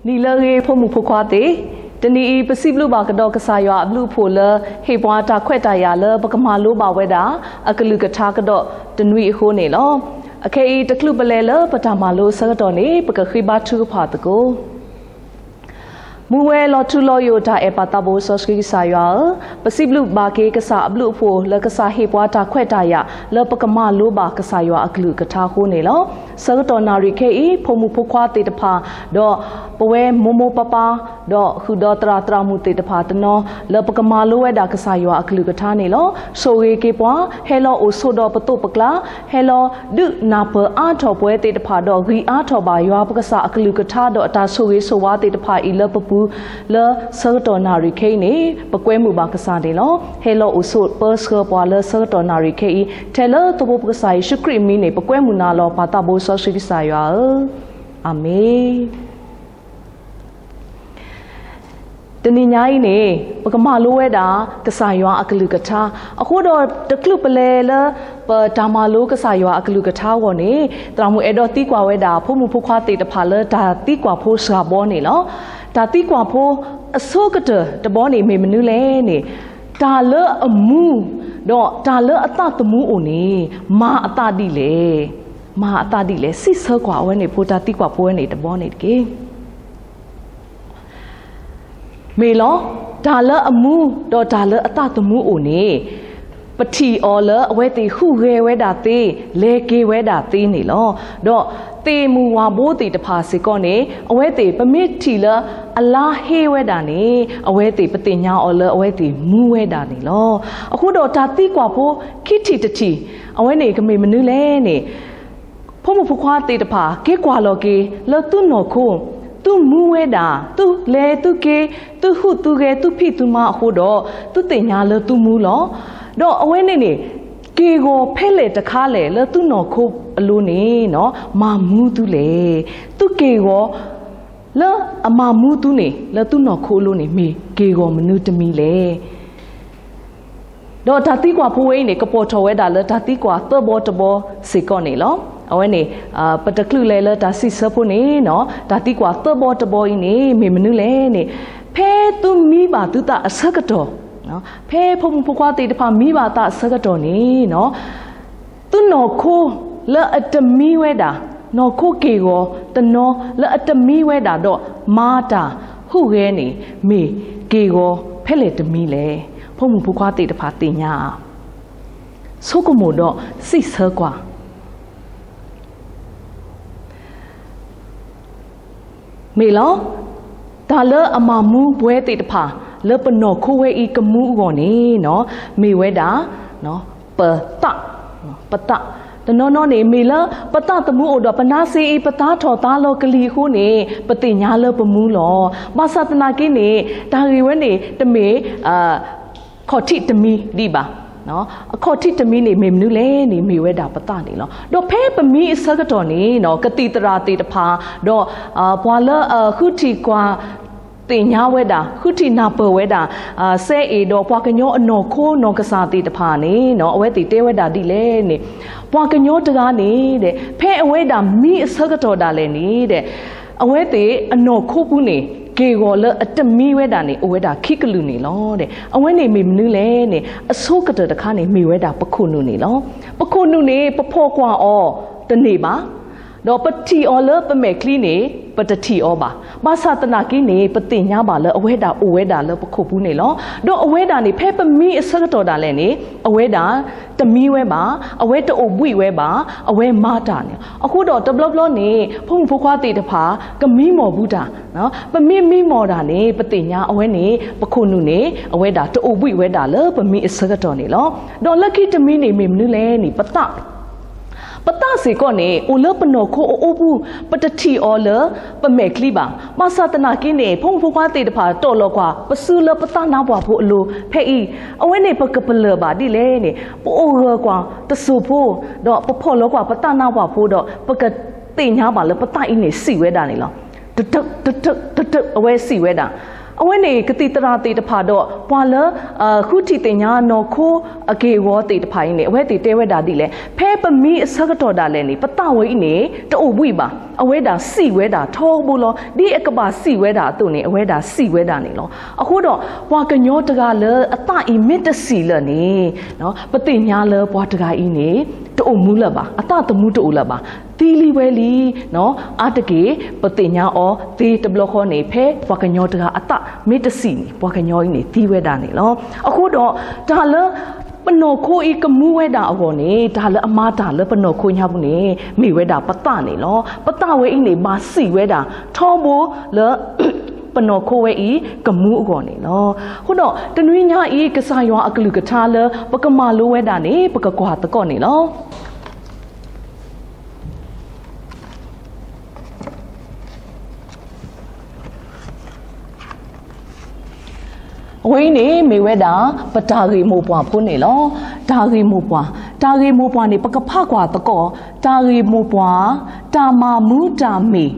နံၤလၢအဂ့ၤ ဖိမုၣ်ဖိခွါသ့ၣ်, တနံၤအံၤ ပစံးဘျုးဘၣ်ကဒီးကစၢ်ယွၤအဘျုးအဖှိၣ်လၢ ဟ့ၣ်ပှၤတၢ်ခွဲးတၢ်ယာ်လၢပကမၤလိဘၣ်ဝဲဒၣ် အကလုၢ်ကထါကဒီးတနွံအဃိန့ၣ်လီၤ. အခဲအံၤ တချုးပလဲၤလၢပတၢ်မၤလိအဆၢကတီၢ်န့ၣ် ပကဃ့ဘါထုကဖၣ်သကိး. မူဝဲလီၤထူလီၤယိာ်တၢ်အဲၣ်ပၢ်သးဘိစီဆှံကစၢ်ယွၤဧၢ, ပစံးဘျုးဘၣ်က့ၤကစၢ်အဘျုးအဖှိၣ်လၢကစၢ်ဟ့ၣ်ပှၤတၢ်ခွဲးတၢ်ယာ် လၢပကမၤလိဘၣ်ကစၢ်ယွၤအကလုၢ်ကထါအဃိန့ၣ်လီၤ. ဆၢကတီၢ်နၣ်ရံၣ်ခဲအံၤ ဖိမုၣ်ဖိခွါသ့ၣ်တဖၣ် ဒီးပဝဲမိၢ်မိၢ်ပၢ်ပၢ် ဒီးဃုာ်ဒီးသရၣ်သရၣ်မုၣ်သ့ၣ်တဖၣ်တနီၤ လၢပကမၤလိဝဲဒၣ်ကစၢ်ယွၤအကလုၢ်ကထါန့ၣ်လီၤ. ဆိၣ်ဂ့ၤက့ၤပှၤ, ဟဲလီၤအိၣ်ဆိးဒီးပသိးပကျါ, ဟဲလီၤဒုးနၢ်ပၢၢ်အါထီၣ်ပဝဲသ့ၣ်တဖၣ်ဒီး ဂံၢ်အါထီၣ်ဘၣ်ယွၤပကစၢ်အကလုၢ်ကထါဒီးအတၢ်ဆိၣ်ဂ့ၤဆိၣ်ဝါသ့ၣ်တဖၣ်အံၤလၢပပူၤ လၢဆၢကတီၢ်နၣ်ရံၣ်ခဲအံၤန့ၣ် ပကွဲမုာ်ဘၣ်ကစၢ်န့ၣ်လီၤ. ဟဲလီၤအိၣ်ဆိးပၢဆှၢပှၤလၢဆၢကတီၢ်နၣ်ရံၣ်ခဲအံၤ ထဲလၢသးဘိပကစၢ်ယ့ၣ်ၡူးခရံာ်အမံၤန့ၣ် ပကွဲမုာ်နၤလီၤ ပၢ်သးဘိစီဆှံကစၢ်ယွၤဧၢ, အၤမ့ၣ်. တနံၤညါအံၤန့ၣ် ပကမၤလိဝဲဒၣ် ကစၢ်ယွၤအကလုၢ်ကထါ, အဃိဒီးတချုးပလဲၤလၢ ပတၢ်မၤလိကစၢ်ယွၤအကလုၢ်ကထါအဂီၢ်န့ၣ် သရၣ်မုၣ်အဲၣ်ဒိးသံကွၢ်ဝဲဒၣ် ဖိမုၣ်ဖိခွါသ့ၣ်တဖၣ်လၢတၢ်သံကွၢ်ဖိစှၤဘီန့ၣ်လီၤ. တၢ်သံကွၢ်ဖိအဆိကတၢၢ်တဘီန့ၣ်မ့ၢ်မနုၤလဲၣ်န့ၣ်, တၢ်လၢအမူ ဒီးတၢ်လၢအသးသမူအိၣ်န့ၣ် မၤအသးဒ်လဲၣ်, မၤအသးဒ်လဲၣ်, စံးဆၢကွၢ်အဝဲန့ၣ် ဖိတၢ်သံကွၢ်ဖိဝဲန့ၣ်တဘီန့ၣ်တက့ၢ်. မ့ၢ်လီၤ, တၢ်လၢအမူ ဒီးတၢ်လၢအသးသမူအိၣ်န့ၣ် ပထံၣ်အီၤလၢအဝဲသ့ၣ်ဟူးဂဲၤဝဲဒၣ်သ့, လဲၤက့ၤဝဲဒၣ်သ့န့ၣ်လီၤ. ဒီးသ့ၣ်မုၣ်ဝၤဘိသ့ၣ်တဖၣ်စ့ၢ်ကီးန့ၣ် အဝဲသ့ၣ်ပမ့ၢ်ထံၣ်လၢအလါဟ့ဝဲဒၣ်န့ၣ် အဝဲသ့ၣ်ပသ့ၣ်ညါအီၤလၢအဝဲသ့ၣ်မူဝဲဒၣ်န့ၣ်လီၤ. အဃိဒီးတၢ်သံကွၢ်ဖိခံထံၣ်တထံၣ် အဝဲန့ၣ်ကမ့ၢ်မနုၤလဲၣ်န့ၣ် ဖိမုၣ်ဖိခွါသ့ၣ်တဖၣ် က့ၤကွၢ်လီၤက့ၤလၢသုနီၢ်ခိ, သုမူဝဲဒၣ်, သုလဲၤသုက့ၤ, သုဟူးသုဂဲၤ သုဖံးသုမၤအဃိဒီး သုသ့ၣ်ညါလၢသုမူလီၤ. ဒီးအဝဲန့ၣ်န့ၣ် က့ၢ်ဂီၤဖဲလဲၣ်တခါလဲၣ်လၢသုနီၢ်ခိအလိၤန့ၣ် မၤမူသုလဲၣ်. သုက့ၢ်ဂီၤ လၢအမၤမူသုန့ၣ် လၢသုနီၢ်ခိအလိၤန့ၣ် မ့ၢ်က့ၢ်ဂီၤမနုၤတမံၤလဲၣ်. ဒီးတၢ်သံကွၢ်ဖိဝဲအံၤန့ၣ် ကပိာ်ထီၣ်ဝဲဒၣ်လၢတၢ်သံကွၢ်သၢဘီတဘီစ့ၢ်ကီးန့ၣ်လီၤ. အဝဲန့ၣ် ပတချုးလဲၤလၢတၢ်စံးဆၢဖိန့ၣ် တၢ်သံကွၢ်သၢဘီတဘီအံၤန့ၣ် မ့ၢ်မနုၤလဲၣ်န့ၣ်, ဖဲသုမံဘၣ်သုသးအဆၢကတီၢ်, ဖဲဖိမုၣ်ဖိခွါသ့ၣ်တဖၣ်မံဘၣ်သးအဆၢကတီၢ်န့ၣ် သုနီၢ်ခိလၢအတမံဝဲဒၣ်, နီၢ်ခိက့ၢ်ဂီၤတနီၤလၢအတမံဝဲဒၣ်ဒီးမၤတၢ်ဟူးဂဲၤန့ၣ် မ့ၢ်က့ၢ်ဂီၤဖဲလဲၣ်တမံၤလဲၣ်. ဖိမုၣ်ဖိခွါသ့ၣ်တဖၣ်သ့ၣ်ညါဧါ, ဆိကမိၣ်ဒီးစံးဆၢကွၢ်. မ့ၢ်လီၤ. တၢ်လၢအမၤမူပဝဲသ့ၣ်တဖၣ် လၢပနီၢ်ခိဝဲအံၤကမူအဂီၢ်န့ၣ် မ့ၢ်ဝဲဒၣ် ပသး, ပသး, တနီၤနီၤန့ၣ် မ့ၢ်လၢပသးသမူအိၣ်ဒီး ပနါစ့အံၤ ပသါထီၣ်သါလီၤကလံၤအဃိန့ၣ် ပသ့ၣ်ညါလၢပမူလီၤ. ဘၣ်ဆၣ်သနာ်က့န့ၣ် တၢ်ဂ့ၢ်ဝဲန့ၣ် တမ့ၢ် ခီၣ်ထံးတမံၤဒံးဘၣ်. အခီၣ်ထံးတမံၤန့ၣ် မ့ၢ်မနုၤလဲၣ်န့ၣ် မ့ၢ်ဝဲဒၣ်ပသးန့ၣ်လီၤ. ဒီးဖဲပမံအဆၢကတီၢ်န့ၣ် ကသံၣ်သရၣ်သ့ၣ်တဖၣ် ဒီး ပှၤလၢအဃုထံၣ်ကွၢ် သ့ၣ်ညါဝဲဒၣ် ဃုထံၣ်နၢ်ပၢၢ်ဝဲဒၣ် စဲအ့ၣ်ဒီးပှၤကညီအနီၢ်ခိနီၢ်ကစၢ်သ့ၣ်တဖၣ်န့ၣ် အဝဲသ့ၣ်တဲဝဲဒၣ်ဒ်လဲၣ်န့ၣ်, ပှၤကညီတဂၤန့ၣ် ဖဲအဝဲဒၣ်မံအဆၢကတီၢ်ဒၣ်လဲာ်န့ၣ် အဝဲသ့ၣ်အနီၢ်ခိပူၤန့ၣ် က့ၢ်ဂီၤလၢအတမံဝဲဒၣ်န့ၣ် အိၣ်ဝဲဒၣ်ခံကလုာ်န့ၣ်လီၤ. အဝဲန့ၣ်မ့ၢ်မနုၤလဲၣ်န့ၣ် အဆိကတၢၢ်တခါန့ၣ် မ့ၢ်ဝဲဒၣ်ပခိၣ်နူာ်န့ၣ်လီၤ. ပခိၣ်နူာ်န့ၣ် ပဖီၣ်ကွၢ်အီၤတန့ၢ်ဘၣ် ဒီးပထံၣ်အီၤလၢပမဲာ်ချံန့ၣ် ပတထံၣ်အီၤဘၣ်. ဘၣ်ဆၣ်သနာ်က့န့ၣ် ပသ့ၣ်ညါဘၣ်လၢအဝဲဒၣ်အိၣ်ဝဲဒၣ်လၢပခိၣ်ပူၤန့ၣ်လီၤ. ဒီးအဝဲဒၣ်န့ၣ် ဖဲပမံအဆၢကတီၢ်ဒၣ်လဲာ်န့ၣ် အဝဲဒၣ်တမံဝဲဘၣ်, အဝဲတအိၣ်ဘှံးဝဲဘၣ်, အဝဲမၤတၢ်န့ၣ်. အဃိဒီးတဘျီဘျီန့ၣ် ဖိမုၣ်ဖိခွါသ့ၣ်တဖၣ် ကမံမီၢ်ဘူးတၢ် ပမ့ၢ်မံမီၢ်တၢ်န့ၣ် ပသ့ၣ်ညါအဝဲန့ၣ် ပခိၣ်နူာ်န့ၣ် အဝဲဒၣ်တအိၣ်ဘှံးဝဲဒၣ်လၢပမံအဆၢကတီၢ်န့ၣ်လီၤ. ဒီးလၢခံတမံၤန့ၣ် မ့ၢ်မနုၤလဲၣ်န့ၣ် ပသး, ပသးစ့ၢ်ကီးန့ၣ် အိၣ်လၢပနီၢ်ခိအအိပူၤ ပတထံၣ်အီၤလၢပမဲာ်ချံဘၣ်. ဘၣ်ဆၣ်သနာ်က့န့ၣ် ဖိမုၣ်ဖိခွါသ့ၣ်တဖၣ်တီၢ်လီၤကွၢ် ပစုလၢပသးနါပှၢ်ဖိအလိၤ ဖဲအံၤ အဝဲန့ၣ်ပကပလၢၢ်ဘၣ်ဒ်လဲၣ်န့ၣ် ပအိၣ်ဂၢၢ်ကွၢ်တစိၢ်ဖိ ဒီးပဖီၣ်လီၤကွၢ်ပသးနါပှၢ်ဖိဒီး ပကသ့ၣ်ညါဘၣ်လၢပသးအံၤန့ၣ်စံးဝဲဒၣ်န့ၣ်လီၤ. တတုး တတုး တတုး အဝဲစံးဝဲဒၣ် အဝဲန့ၣ်ကသံၣ်သရၣ်သ့ၣ်တဖၣ်ဒီး ပှၤလၢ ဃုထံၣ်သ့ၣ်ညါနီၢ်ခိအက့ၢ်အဂီၤသ့ၣ်တဖၣ်အံၤန့ၣ် အဝဲသ့ၣ်တဲဝဲဒၣ်ဒ်လဲၣ်, ဖဲပမံအဆၢကတီၢ်ဒၣ်လဲာ်န့ၣ် ပသးဝဲအံၤန့ၣ် တအိၣ်ဘှံးဘၣ်, အဝဲဒၣ်စံၣ်ဝဲဒၣ်ထီဘိလီၤ. ဒ်အကဘၣ်စံၣ်ဝဲဒၣ်အသိးန့ၣ် အဝဲဒၣ်စံၣ်ဝဲဒၣ်န့ၣ်လီၤ. အဃိဒီး ပှၤကညီတဂၤလၢအသးအံၤမ့ၢ်တစံၣ်လၢာ်န့ၣ် ပသ့ၣ်ညါလၢပှၤတဂၤအံၤန့ၣ် တအိၣ်မူလၢၤဘၣ်, အသးသမူတအိၣ်လၢၤဘၣ်, သံလံဝဲလံ. အါတက့ၢ် ပသ့ၣ်ညါအီၤသ့တဘျီဃီန့ၣ် ဖဲပှၤကညီတဂၤအသးမ့ၢ်တစံၣ်န့ၣ် ပှၤကညီအံၤန့ၣ်သံဝဲဒၣ်န့ၣ်လီၤ. အဃိဒီး တၢ်လၢပနီၢ်ခိအံၤကမူဝဲဒၣ်အဂီၢ်န့ၣ် တၢ်လၢအမၤတၢ်လၢပနီၢ်ခိညါပူၤန့ၣ် မ့ၢ်ဝဲဒၣ်ပသးန့ၣ်လီၤ. ပသးဝဲအံၤန့ၣ် ဘၣ်စံၣ်ဝဲဒၣ်ထီဘိလၢ ပနီၢ်ခိဝဲအံၤကမူအဂီၢ်န့ၣ်လီၤ. အဃိဒီးတနွံညါအံၤ ကစၢ်ယွၤအကလုၢ်ကထါလၢပကမၤလိဝဲဒၣ်န့ၣ် ပကကွၢ်သကိးန့ၣ်လီၤ. အဝဲအံၤန့ၣ်မ့ၢ်ဝဲဒၣ် ပတၢ်ဂ့ၢ်မိၢ်ပှၢ်ဖိန့ၣ်လီၤ. တၢ်ဂ့ၢ်မိၢ်ပှၢ်, တၢ်ဂ့ၢ်မိၢ်ပှၢ်န့ၣ် ပကဖးကွၢ်သကိး, တၢ်ဂ့ၢ်မိၢ်ပှၢ်, တၢ်မၤမူတၢ်မ့ၢ်.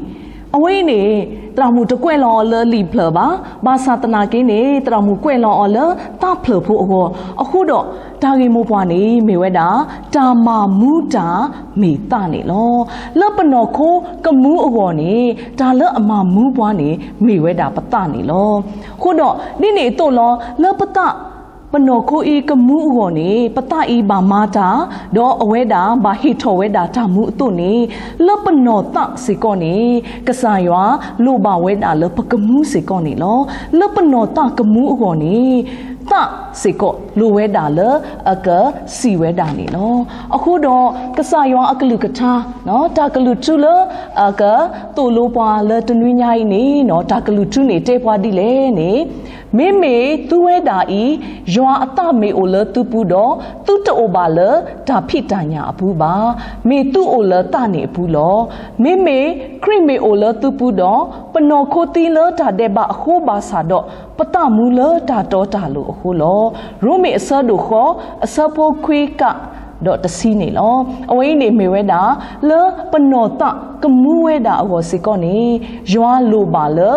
အဝဲအံၤန့ၣ် သရၣ်မုၣ်တကွဲးလီၤအီၤလၢလံာ်ဖျၢၣ်ဘၣ်, ဘၣ်ဆၣ်သနာ်က့န့ၣ် သရၣ်မုၣ်ကွဲးလီၤအီၤလၢသးဖျၢၣ်ဖိအဂီၢ်, အဃိဒီး တၢ်ဂ့ၢ်မိၢ်ပှၢ်န့ၣ် မ့ၢ်ဝဲဒၣ် တၢ်မၤမူတၢ်မ့ၢ်သးန့ၣ်လီၤ. လၢပနီၢ်ခိကမူအဂီၢ်န့ၣ် တၢ်လၢအမၤမူပှၤန့ၣ် မ့ၢ်ဝဲဒၣ်ပသးန့ၣ်လီၤ. အဃိဒီး ဒ်န့ၣ်အသိးလီၤ လၢပသး ပနီၢ်ခိအံၤကမူအဂီၢ်န့ၣ် ပသးအံၤဘၣ်မၤတၢ်, ဒီးအဝဲဒၣ်ဘၣ်ဟ့ၣ်ထီၣ်ဝဲဒၣ်တၢ်မူအသိးန့ၣ် လၢပနီၢ်သးစ့ၢ်ကီးန့ၣ် ကစၢ်ယွၤလိၣ်ဘၣ်ဝဲဒၣ်လၢပကမူစ့ၢ်ကီးန့ၣ်လီၤ. လၢပနီၢ်သးကမူအဂီၢ်န့ၣ် သးစ့ၢ်ကီးလိၣ်ဝဲဒၣ်လၢအကစံၣ်ဝဲဒၣ်န့ၣ်လီၤ. အဃိဒီး ကစၢ်ယွၤအကလုၢ်ကထါ တၢ်ကလုၢ်ထူလၢ အကသိၣ်လိပှၤလၢတနွံညါအံၤန့ၣ် တၢ်ကလုၢ်ထူန့ၣ်တဲပှၤဒ်လဲၣ်န့ၣ် မ့မ့ၢ်သုဝဲဒၣ်အံၤ ယွၤအသးမ့ၢ်အိၣ်လၢသုပူၤဒီး သုတအိၣ်ဘၣ်လၢတၢ်ဖံးတၢ်ညၣ်အပူၤဘၣ်. မ့ၢ်သုအိၣ်လၢသးန့ၣ်အပူၤလီၤ. မ့မ့ၢ်ခရံာ်မ့ၢ်အိၣ်လၢသုပူၤဒီး ပနီၢ်ခိသံလၢတၢ်ဒဲးဘးအဃိဘၣ်ဆၣ်ဒီး ပသးမူလၢတၢ်တီတၢ်လိၤအဃိလီၤ. ရိမ့ၤအဆၢဒိၣ်ဃိး အဆၢဖိခွံကး ဒီးတဆံန့ၣ်လီၤ. အဝဲအံၤန့ၣ်မ့ၢ်ဝဲဒၣ် လၢပနီၢ်သးကမူဝဲဒၣ်အဂီၢ်စ့ၢ်ကီးန့ၣ် ယွၤလိၣ်ဘၣ်လၢ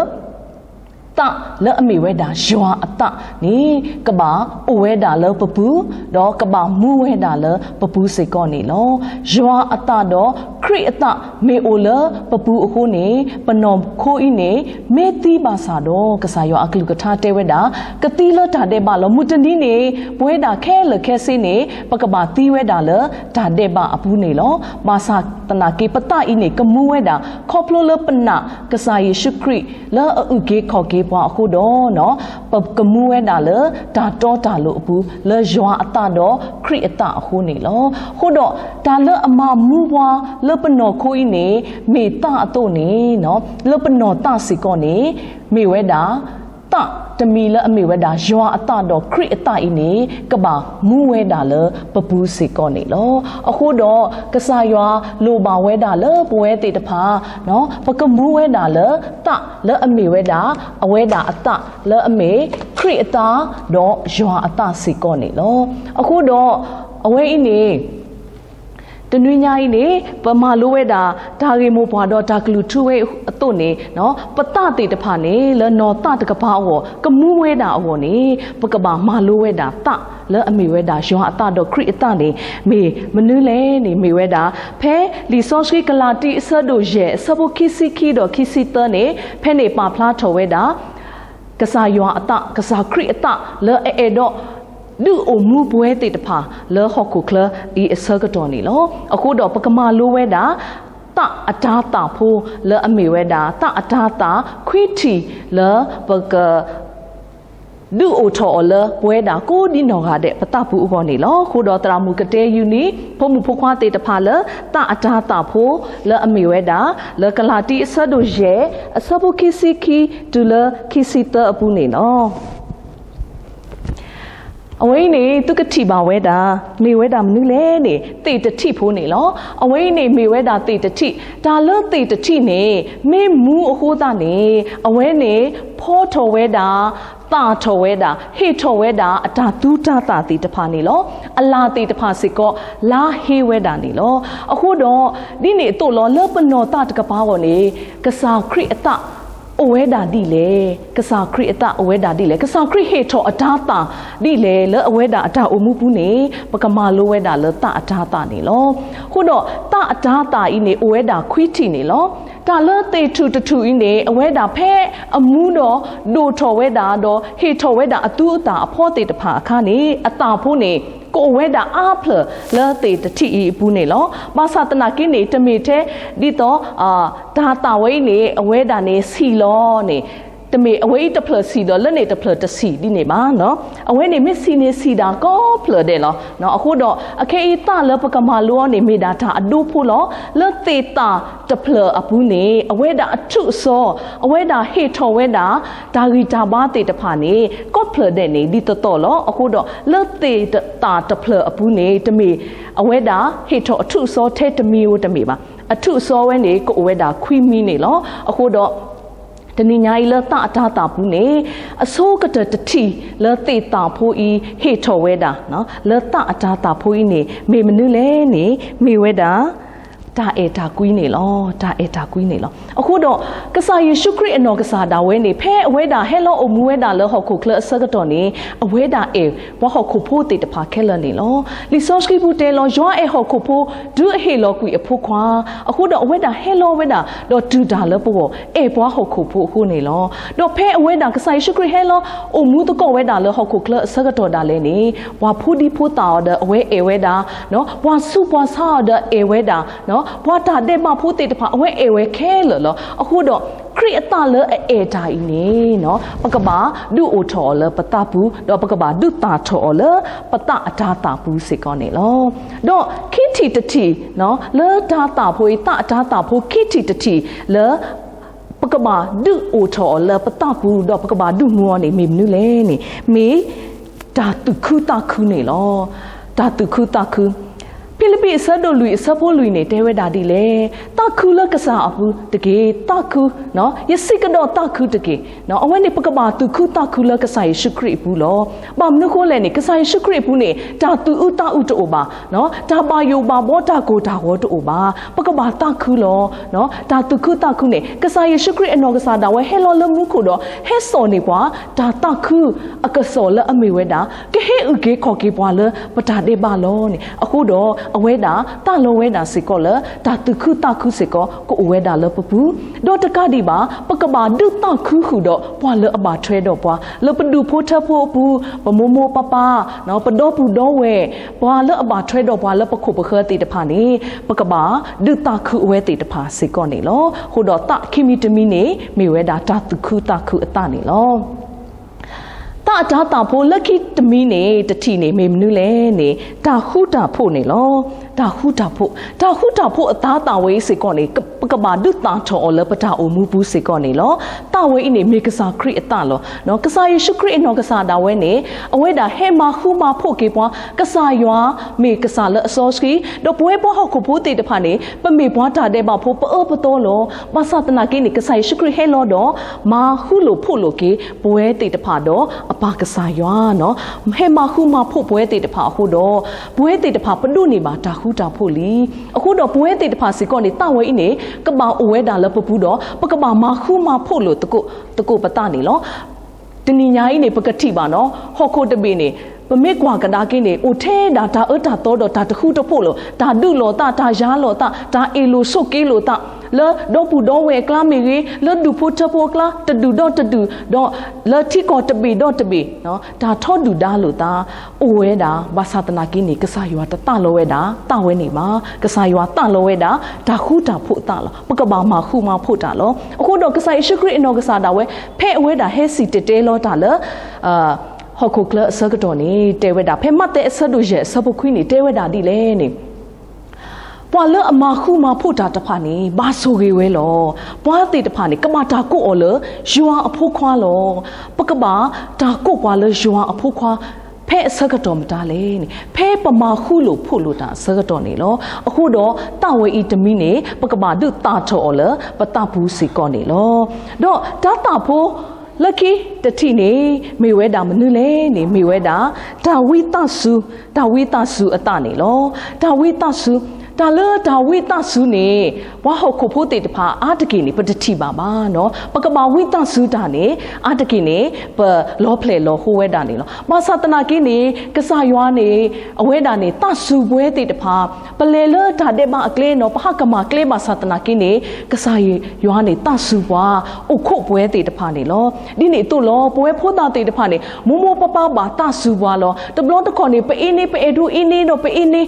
သးလၢအမ့ၢ်ဝဲဒၣ်ယွၤအသးန့ၣ် ကဘၣ်အိၣ်ဝဲဒၣ်လၢပပူၤ, ဒီးကဘၣ်မူဝဲဒၣ်လၢပပူၤစ့ၢ်ကီးန့ၣ်လီၤ. ယွၤအသးဒီးခရံာ်အသးမ့ၢ်အိၣ်လၢပပူၤအဃိန့ၣ် ပနီၢ်ခိအံၤန့ၣ် မ့ၢ်သံဘၣ်ဆၣ်ဒီး ကစၢ်ယွၤအကလုၢ်ကထါတဲဝဲဒၣ် ကသံလၢတၢ်ဒဲးဘးလီၤ. မုၢ်တနံၤန့ၣ် ပဝဲဒၣ်ခဲလၢာ်ခဲဆ့န့ၣ် ပကဘၣ်သံဝဲဒၣ်လၢတၢ်ဒဲးဘးအပူၤန့ၣ်လီၤ. ဘၣ်ဆၣ်သနာ်က့ ပသးအံၤန့ၣ် ကမူဝဲဒၣ် ခီဖျိလၢပနာ်ကစၢ်ယ့ၣ်ၡူးခရံာ် လၢအအုၣ်က့ၤခီၣ်က့ၤပှၤအဃိဒီး ပကမူဝဲဒၣ်လၢတၢ်တီတၢ်လိၤအပူၤ လၢယွၤအသးဒီးခရံာ်အသးအဃိန့ၣ်လီၤ. အဃိဒီး တၢ်လၢအမၤမူပှၤလၢပနီၢ်ခိအံၤန့ၣ် မ့ၢ်သးအသိးန့ၣ် လၢပနီၢ်သးစ့ၢ်ကီးန့ၣ် မ့ၢ်ဝဲဒၣ် သးတမံၤလၢအမ့ၢ်ဝဲဒၣ်ယွၤအသးဒီးခရံာ်အသးအံၤန့ၣ် ကဘၣ်မူဝဲဒၣ်လၢပပူၤစ့ၢ်ကီးန့ၣ်လီၤ. အဃိဒီး ကစၢ်ယွၤလိၣ်ဘၣ်ဝဲဒၣ်လၢပဝဲသ့ၣ်တဖၣ် ပကမူဝဲဒၣ်လၢသးလၢအမ့ၢ်ဝဲဒၣ် အဝဲဒၣ်အသးလၢအမ့ၢ်ခရံာ်အသး ဒီးယွၤအသးစ့ၢ်ကီးန့ၣ်လီၤ. အဃိဒီး အဝဲအံၤန့ၣ် တနွံညါအံၤန့ၣ် ပမၤလိဝဲဒၣ် တၢ်ဂ့ၢ်မိၢ်ပှၢ်ဒီးတၢ်ကလုၢ်ထူဝဲအသိးန့ၣ် ပသးသ့ၣ်တဖၣ်န့ၣ် လၢနီၢ်သးတကပၤအဂီၢ် ကမူဝဲဒၣ်အဂီၢ်န့ၣ် ပကဘၣ်မၤလိဝဲဒၣ်သးလၢအမ့ၢ်ဝဲဒၣ်ယွၤအသးဒီးခရံာ်အသးန့ၣ် မ့ၢ်မနုၤလဲၣ်န့ၣ် မ့ၢ်ဝဲဒၣ် ဖဲလံာ်စီဆှံကလၤတံအဆၢဒိၣ်ယဲၢ် အဆၢဖိခံဆံခံဒီးခံဆံသၢန့ၣ် ဖဲန့ၣ်ပာ်ဖျါထီၣ်ဝဲဒၣ် ကစၢ်ယွၤအသး ကစၢ်ခရံာ်အသးလၢအအဲၣ်ဒိး ဒုးအိၣ်မူပဝဲသ့ၣ်တဖၣ်လၢဟီၣ်ခိၣ်ချၢအံၤအဆၢကတီၢ်န့ၣ်လီၤ. အဃိဒီးပကမၤလိဝဲဒၣ် သးအတၤသၣ်ဖိလၢအမ့ၢ်ဝဲဒၣ် သးအတၤသၣ်ခွံထံၣ်လၢပက ဒုးအိၣ်ထီၣ်အီၤလၢပဝဲဒၣ်ကိးဒံနီၢ်ဂၤဒဲး ပသးပူၤအဂီၢ်န့ၣ်လီၤ. အဃိဒီးသရၣ်မုၣ်ကတဲယူၢ်နံၤ ဖိမုၣ်ဖိခွါသ့ၣ်တဖၣ်လၢ သးအတၤသၣ်ဖိလၢအမ့ၢ်ဝဲဒၣ် လၢကလၤတံအဆၢဒိၣ်ယဲၢ် အဆၢဖိခံဆံခံတုၤလၢခံဆံသၢအပူၤန့ၣ်လီၤ. အဝဲအံၤန့ၣ် သုကထံၣ်ဘၣ်ဝဲဒၣ် မ့ၢ်ဝဲဒၣ်မနုၤလဲၣ်န့ၣ် သ့ၣ်တထံၣ်ဖိန့ၣ်လီၤ. အဝဲအံၤန့ၣ်မ့ၢ်ဝဲဒၣ်သ့ၣ်တထံၣ်, တၢ်လၢသ့ၣ်တထံၣ်န့ၣ် မ့ၢ်မူအဃိသတးန့ၣ် အဝဲန့ၣ် ဖီထီၣ်ဝဲဒၣ် သၣ်ထီၣ်ဝဲဒၣ် ဟ့ၣ်ထီၣ်ဝဲဒၣ် အတၢ်သူတၢ်သၣ်သ့ၣ်တဖၣ်န့ၣ်လီၤ. အလၣ်သ့ၣ်တဖၣ်စ့ၢ်ကီး လါဟ့ဝဲဒၣ်န့ၣ်လီၤ. အဃိဒီး ဒ်န့ၣ်အသိးလီၤ လၢပနီၢ်သးတကပၤအဂီၢ်န့ၣ် ကစၢ်ခရံာ်အသး အိၣ်ဝဲဒၣ်ဒ်လဲၣ်, ကစၢ်ခရံာ်အသးအိၣ်ဝဲဒၣ်ဒ်လဲၣ်, ကစၢ်ခရံာ်ဟ့ၣ်ထီၣ်အတၤသၣ်ဒ်လဲၣ် လၢအဝဲဒၣ်အတၢ်အိၣ်မူပူၤန့ၣ် ပကမၤလိဝဲဒၣ်လၢသးအတၤသၣ်န့ၣ်လီၤ. အဃိဒီးသးအတၤသၣ်အံၤန့ၣ် အိၣ်ဝဲဒၣ်ခွံထံၣ်န့ၣ်လီၤ. တၢ်လၢသ့ၣ်ထူၣ်တထူၣ်အံၤန့ၣ် အဝဲဒၣ်ဖဲအမူဒီးဒိၣ်ထီၣ်ဝဲဒၣ် ဒီးဟ့ၣ်ထီၣ်ဝဲဒၣ်အသူအသၣ်အဖီသ့ၣ်တဖၣ်အခါန့ၣ် အသၣ်ဖိန့ၣ် ကအိၣ်ဝဲဒၣ်အါဖျၢၣ်လၢသ့ၣ်တထံၣ်အံၤအပူၤန့ၣ်လီၤ. ဘၣ်ဆၣ်သနာ်က့န့ၣ် တမ့ၢ်ထဲဒ်သိး တၤသၣ်ဝဲအံၤန့ၣ် အဝဲဒၣ်န့ၣ်ဆံးလီၤန့ၣ်, တမ့ၢ်အဝဲအံၤတဖျၢၣ်ဆံးဒီးလၢန့ၣ်တဖျၢၣ်တဆံးဒ်န့ၣ်ဘၣ်. အဝဲန့ၣ်မ့ၢ်ဆံးန့ၣ်ဆံးဒၣ်ကိးဖျၢၣ်ဒဲးလီၤ. အဃိဒီးအခဲအံၤသးလၢပကမၤလိအီၤန့ၣ် မ့ၢ်ဒၣ်တၢ်အဒိဖိလီၤ. လၢသ့ၣ်သၣ်တဖျၢၣ်အပူၤန့ၣ် အဝဲဒၣ်အထူးအစီၤ, အဝဲဒၣ်ဟ့ၣ်ထီၣ်ဝဲဒၣ် တၢ်ဂံၢ်တၢ်ဘါသ့ၣ်တဖၣ်န့ၣ် ကိးဖျၢၣ်ဒဲးန့ၣ်ဒ်သိးသိးလီၤ. အဃိဒီးလၢသ့ၣ်သၣ်တဖျၢၣ်အပူၤန့ၣ် တမ့ၢ်အဝဲဒၣ်ဟ့ၣ်ထီၣ်အထူးအစီၤထဲတမံၤဧိၤတမ့ၢ်ဘၣ်. အထူးအစီၤဝဲန့ၣ် ကအိၣ်ဝဲဒၣ်ခွံမံၤန့ၣ်လီၤ. အဃိဒီး တနံၤညါအံၤလၢသးအတၤသၣ်ပူၤန့ၣ် အဆိကတၢၢ်တထံၣ်လၢသ့ၣ်သၣ်ဖိအံၤဟ့ၣ်ထီၣ်ဝဲဒၣ် လၢသးအတၤသၣ်ဖိအံၤန့ၣ် မ့ၢ်မနုၤလဲၣ်န့ၣ် မ့ၢ်ဝဲဒၣ် တၢ်အဲၣ်တၢ်ကွံန့ၣ်လီၤ. တၢ်အဲၣ်တၢ်ကွံန့ၣ်လီၤ. အဃိဒီး ကစၢ်ယ့ၣ်ၡူးခရံာ်အနီၢ်ကစၢ်ဒၣ်ဝဲန့ၣ် ဖဲအဝဲဒၣ်ဟဲလီၤအိၣ်မူဝဲဒၣ်လၢဟီၣ်ခိၣ်ချၢအဆၢကတီၢ်န့ၣ် အဝဲဒၣ်အဲၣ်ပှၤဟီၣ်ခိၣ်ဖိသ့ၣ်တဖၣ်ခဲလၢာ်န့ၣ်လီၤ. လံာ်စီဆှံပူၤတဲလီၤ ယွၤအဲၣ်ဟီၣ်ခိၣ်ဖိ တုၤအဟ့ၣ်လီၤကွံာ်အဖိခွါ, အဃိဒီးအဝဲဒၣ်ဟဲလီၤဝဲဒၣ် ဒီးတူၢ်တၢ်လၢပဂီၢ် အဲၣ်ပှၤဟီၣ်ခိၣ်ဖိအဃိန့ၣ်လီၤ. ဒီးဖဲအဝဲဒၣ်ကစၢ်ယ့ၣ်ၡူးခရံာ်ဟဲလီၤအိၣ်မူသကိးဝဲဒၣ်လၢဟီၣ်ခိၣ်ချၢအဆၢကတီၢ်ဒၣ်လဲာ်န့ၣ် ပှၤဖိဒံဖိသၣ်အီၤဒီးအဝဲအဲၣ်ဝဲဒၣ်, ပှၤဆူးပှၤဆါအီၤဒီးအဲၣ်ဝဲဒၣ်, ပှၤတၢ်ဒဲးဘးဖိသ့ၣ်တဖၣ် အဝဲအဲၣ်ဝဲခဲလၢာ်လီၤ. အဃိဒီး ခရံာ်အသးလၢအအဲၣ်တၢ်အံၤန့ၣ် ပကဘၣ်ဒုးအိၣ်ထီၣ်အီၤလၢပသးပူၤ ဒီးပကဘၣ်ဒုးသၣ်ထီၣ်အီၤလၢပသးအတၤသၣ်ပူၤစ့ၢ်ကီးန့ၣ်လီၤ. ဒီးခံထံၣ်တထံၣ် လၢတၤသၣ်ဖိအံၤ သးအတၤသၣ်ဖိခံထံၣ်တထံၣ်လၢ ပကဘၣ်ဒုးအိၣ်ထီၣ်အီၤလၢပသးပူၤ ဒီးပကဘၣ်ဒုးမူအီၤန့ၣ် မ့ၢ်မနုၤလဲၣ်န့ၣ် မ့ၢ်တၢ်သူၣ်ခုသးခုန့ၣ်လီၤ. တၢ်သူၣ်ခုသးခု. ဖံလံးပံးအဆၢဒိၣ်လွံၢ်အဆၢဖိလွံၢ်န့ၣ် တဲဝဲဒၣ်ဒ်လဲၣ်, သးခုလၢကစၢ်အပူၤတက့ၢ်. သးခု, ယစံးကဒီးသးခုတက့ၢ်. အဝဲန့ၣ် ပကဘၣ်သူၣ်ခုသးခုလၢကစၢ်ယ့ၣ်ၡူးခရံာ်အပူၤလီၤ. ဘၣ်မနုၤဃိလဲၣ်န့ၣ် ကစၢ်ယ့ၣ်ၡူးခရံာ်အပူၤန့ၣ် တၢ်သူၣ်အုးသးအုးတအိၣ်ဘၣ်, တၢ်ဘၣ်ယိၣ်ဘၣ်ဘီတၢ်ကိၢ်တၢ်ဂီၤတအိၣ်ဘၣ်. ပကဘၣ်သးခုလီၤ. တၢ်သူၣ်ခုသးခုန့ၣ် ကစၢ်ယ့ၣ်ၡူးခရံာ်အနီၢ်ကစၢ်ဒၣ်ဝဲဟဲလီၤလၢမူခိၣ်ဒီး ဟဲစိာ်န့ၢ်ပှၤ တၢ်သးခုအကစီၣ်လၢအမ့ၢ်ဝဲဒၣ် ကဟ့ၣ်အုၣ်က့ၤခီၣ်က့ၤပှၤလၢပတၢ်ဒဲးဘးလီၤန့ၣ်. အဃိဒီး အဝဲဒၣ်သးလီဝဲဒၣ်စ့ၢ်ကီးလၢ တၢ်သူၣ်ခုသးခုစ့ၢ်ကီး ကအိၣ်ဝဲဒၣ်လၢပပူၤ, ဒီးတကးဒံးဘၣ် ပကဘၣ်ဒုးသးခုဃုာ်ဒီးပှၤလၢအဘၣ်ထွဲဒီးပှၤ လၢပဒူၣ်ဖိထၢဖိအပူၤ, ပမိၢ်မိၢ်ပၢ်ပၢ်, ပဒီပုၢ်ဒီဝဲၢ်, ပှၤလၢအဘၣ်ထွဲဒီးပှၤလၢပခိၣ်ပဃၢၤသ့ၣ်တဖၣ်န့ၣ် ပကဘၣ်ဒုးသးခုအဝဲသ့ၣ်တဖၣ်စ့ၢ်ကီးန့ၣ်လီၤ. အဃိဒီးသးခံမံၤတမံၤန့ၣ် မ့ၢ်ဝဲဒၣ်တၢ်သူၣ်ခုသးခုအသးန့ၣ်လီၤ. သးအတၤသၣ်ဖိလၢခံတမံၤန့ၣ် တထံၣ်န့ၣ် မ့ၢ်မနုၤလဲၣ်န့ၣ် တၢ်ဃူတၢ်ဖိးန့ၣ်လီၤ. တၢ်ဃူတၢ်ဖိး, တၢ်ဃူတၢ်ဖိးအသးသၣ်ဝဲအံၤစ့ၢ်ကီးန့ၣ် ပကဘၣ်ဒုးသၣ်ထီၣ်အီၤလၢပတၢ်အိၣ်မူပူၤစ့ၢ်ကီးန့ၣ်လီၤ. သးဝဲအံၤန့ၣ် မ့ၢ်ကစၢ်ခရံာ်အသးလီၤ. ကစၢ်ယ့ၣ်ၡူးခရံာ်အနီၢ်ကစၢ်ဒၣ်ဝဲန့ၣ် အဝဲဒၣ်ဟဲမၤဃူမၤဖိးက့ၤပှၤ, ကစၢ်ယွၤမ့ၢ်ကစၢ်လၢအစီဆှံ, ဒီးပဝဲပှၤဟီၣ်ခိၣ်ဖိသ့ၣ်တဖၣ်န့ၣ် ပမ့ၢ်ပှၤတၢ်ဒဲးဘးဖိ ပအၢပသီလီၤ. ဘၣ်ဆၣ်သနာ်က့န့ၣ် ကစၢ်ယ့ၣ်ၡူးခရံာ်ဟဲလီၤဒီး မၤဃူလိာ်ဖိးလိာ်က့ၤ ပဝဲသ့ၣ်တဖၣ်ဒီးအပၢ်ကစၢ်ယွၤ, ဟဲမၤဃူမၤဖိးပဝဲသ့ၣ်တဖၣ်အဃိဒီး ပဝဲသ့ၣ်တဖၣ်ပဒိးန့ၢ်ဘၣ်တၢ်ဃူတၢ်ဖိးလံ. အဃိဒီးပဝဲသ့ၣ်တဖၣ်စ့ၢ်ကီးန့ၣ် သးဝဲအံၤန့ၣ် ကဘၣ်အိၣ်ဝဲဒၣ်လၢပပူၤဒီး ပကဘၣ်မၤဃူမၤဖိးလိာ်သကိးပသးန့ၣ်လီၤ. တနံၤညါအံၤန့ၣ် ပကထံၣ်ဘၣ်နီၤ ဟီၣ်ခိၣ်တဘ့ၣ်န့ၣ် ပမ့ၢ်ကွၢ်ကဒါက့ၤန့ၣ် အိၣ်ထဲဒၣ်တၢ်အၢတၢ်သီဒီးတၢ်တဃူတဖိးလီၤ, တၢ်ဒုးလိာ်သး, တၢ်ယါလိာ်သး, တၢ်အ့ၣ်လိာ်ဆိးက့လိာ်သး, လၢဒီပုၢ်ဒီဝဲၢ်အကျါမ့ၢ်ဂ့ၤ, လၢဒူၣ်ဖိထၢဖိအကျါ တဒူၣ်ဒီးတဒူၣ်, ဒီးလၢထံကီၢ်တဘ့ၣ်ဒီးတဘ့ၣ် တၢ်ထီဒုၣ်ဒါလိာ်သး အိၣ်ဝဲဒၣ်, ဘၣ်ဆၣ်သနာ်က့န့ၣ် ကစၢ်ယွၤတသးလီဝဲဒၣ် သးဝဲန့ၣ်ဘၣ်. ကစၢ်ယွၤသးလီဝဲဒၣ် တၢ်ဃူတၢ်ဖိးသးလီၤ. ပကဘၣ်မၤဃူမၤဖိးတၢ်လီၤ. အဃိဒီးကစၢ်ယ့ၣ်ၡူးခရံာ်အနီၢ်ကစၢ်ဒၣ်ဝဲ ဖဲအဝဲဒၣ်ဟဲစံၣ်တဲၤတဲလီၤတၢ်လၢ ဟီၣ်ခိၣ်ချၢအဆၢကတီၢ်န့ၣ် တဲဝဲဒၣ် ဖဲမးသဲအဆၢဒိၣ်ယဲၢ်အဆၢဖိခွံန့ၣ် တဲဝဲဒၣ်ဒ်လဲၣ်န့ၣ် ပှၤလၢအမၤဃူမၤဖိးတၢ်တဖၣ်န့ၣ် ဘၣ်ဆိၣ်ဂ့ၤဝဲလီၤ. ပှၤသ့ၣ်တဖၣ်န့ၣ် ကဘၣ်တၢ်ကိးအီၤလၢ ယွၤအဖိခွါလီၤ. ပကဘၣ်တၢ်ကိးပှၤလၢယွၤအဖိခွါ ဖဲအဆၢကတီၢ်မတၤလဲၣ်န့ၣ် ဖဲပမၤဃူလိာ်ဖိးလိာ်တၢ်အဆၢကတီၢ်န့ၣ်လီၤ. အဃိဒီးသးဝဲအံၤတမံၤန့ၣ် ပကဘၣ်ဒုးသၣ်ထီၣ်အီၤလၢပသးပူၤစ့ၢ်ကီးန့ၣ်လီၤ. ဒီးတၤသၣ်ဖိလၢခံတထံၣ်န့ၣ် မ့ၢ်ဝဲဒၣ်မနုၤလဲၣ်န့ၣ် မ့ၢ်ဝဲဒၣ် တၢ်ဝံသးစူၤ, တၢ်ဝံသးစူၤအသးန့ၣ်လီၤ. တၢ်ဝံသးစူၤ တၢ်လၢတၢ်ဝံသးစူၤန့ၣ် ပှၤဟီၣ်ခိၣ်ဖိသ့ၣ်တဖၣ်အါတက့ၢ်န့ၣ် ပတထံၣ်ဘၣ်ဘၣ်နီၤ. ပကဘၣ်ဝံသးစူၤတၢ်န့ၣ် အါတက့ၢ်န့ၣ် ပလီၤဖျဲၣ်လီၤဟိဝဲဒၣ်န့ၣ်လီၤ. ဘၣ်ဆၣ်သနာ်က့န့ၣ် ကစၢ်ယွၤန့ၣ် အဝဲဒၣ်န့ၣ် သးစူၤပဝဲသ့ၣ်တဖၣ် ပလဲၤလၢတၢ်ဒဲးဘးအကျဲနီၤ ပဟးကမၣ်ကျဲဘၣ်ဆၣ်သနာ်က့န့ၣ် ကစၢ်ယွၤန့ၣ် သးစူၤပှၤ အိၣ်ခိးပဝဲသ့ၣ်တဖၣ်န့ၣ်လီၤ. ဒ်န့ၣ်အသိးလီၤ ပဝဲဖိသၣ်သ့ၣ်တဖၣ်န့ၣ် မိၢ်မိၢ်ပၢ်ပၢ်ဘၣ်သးစူၤပှၤလီၤ. တဘျီတခီၣ်န့ၣ် ပအ့န့ ပအဲၣ်ဒိးအ့န့ဒီးပအ့န့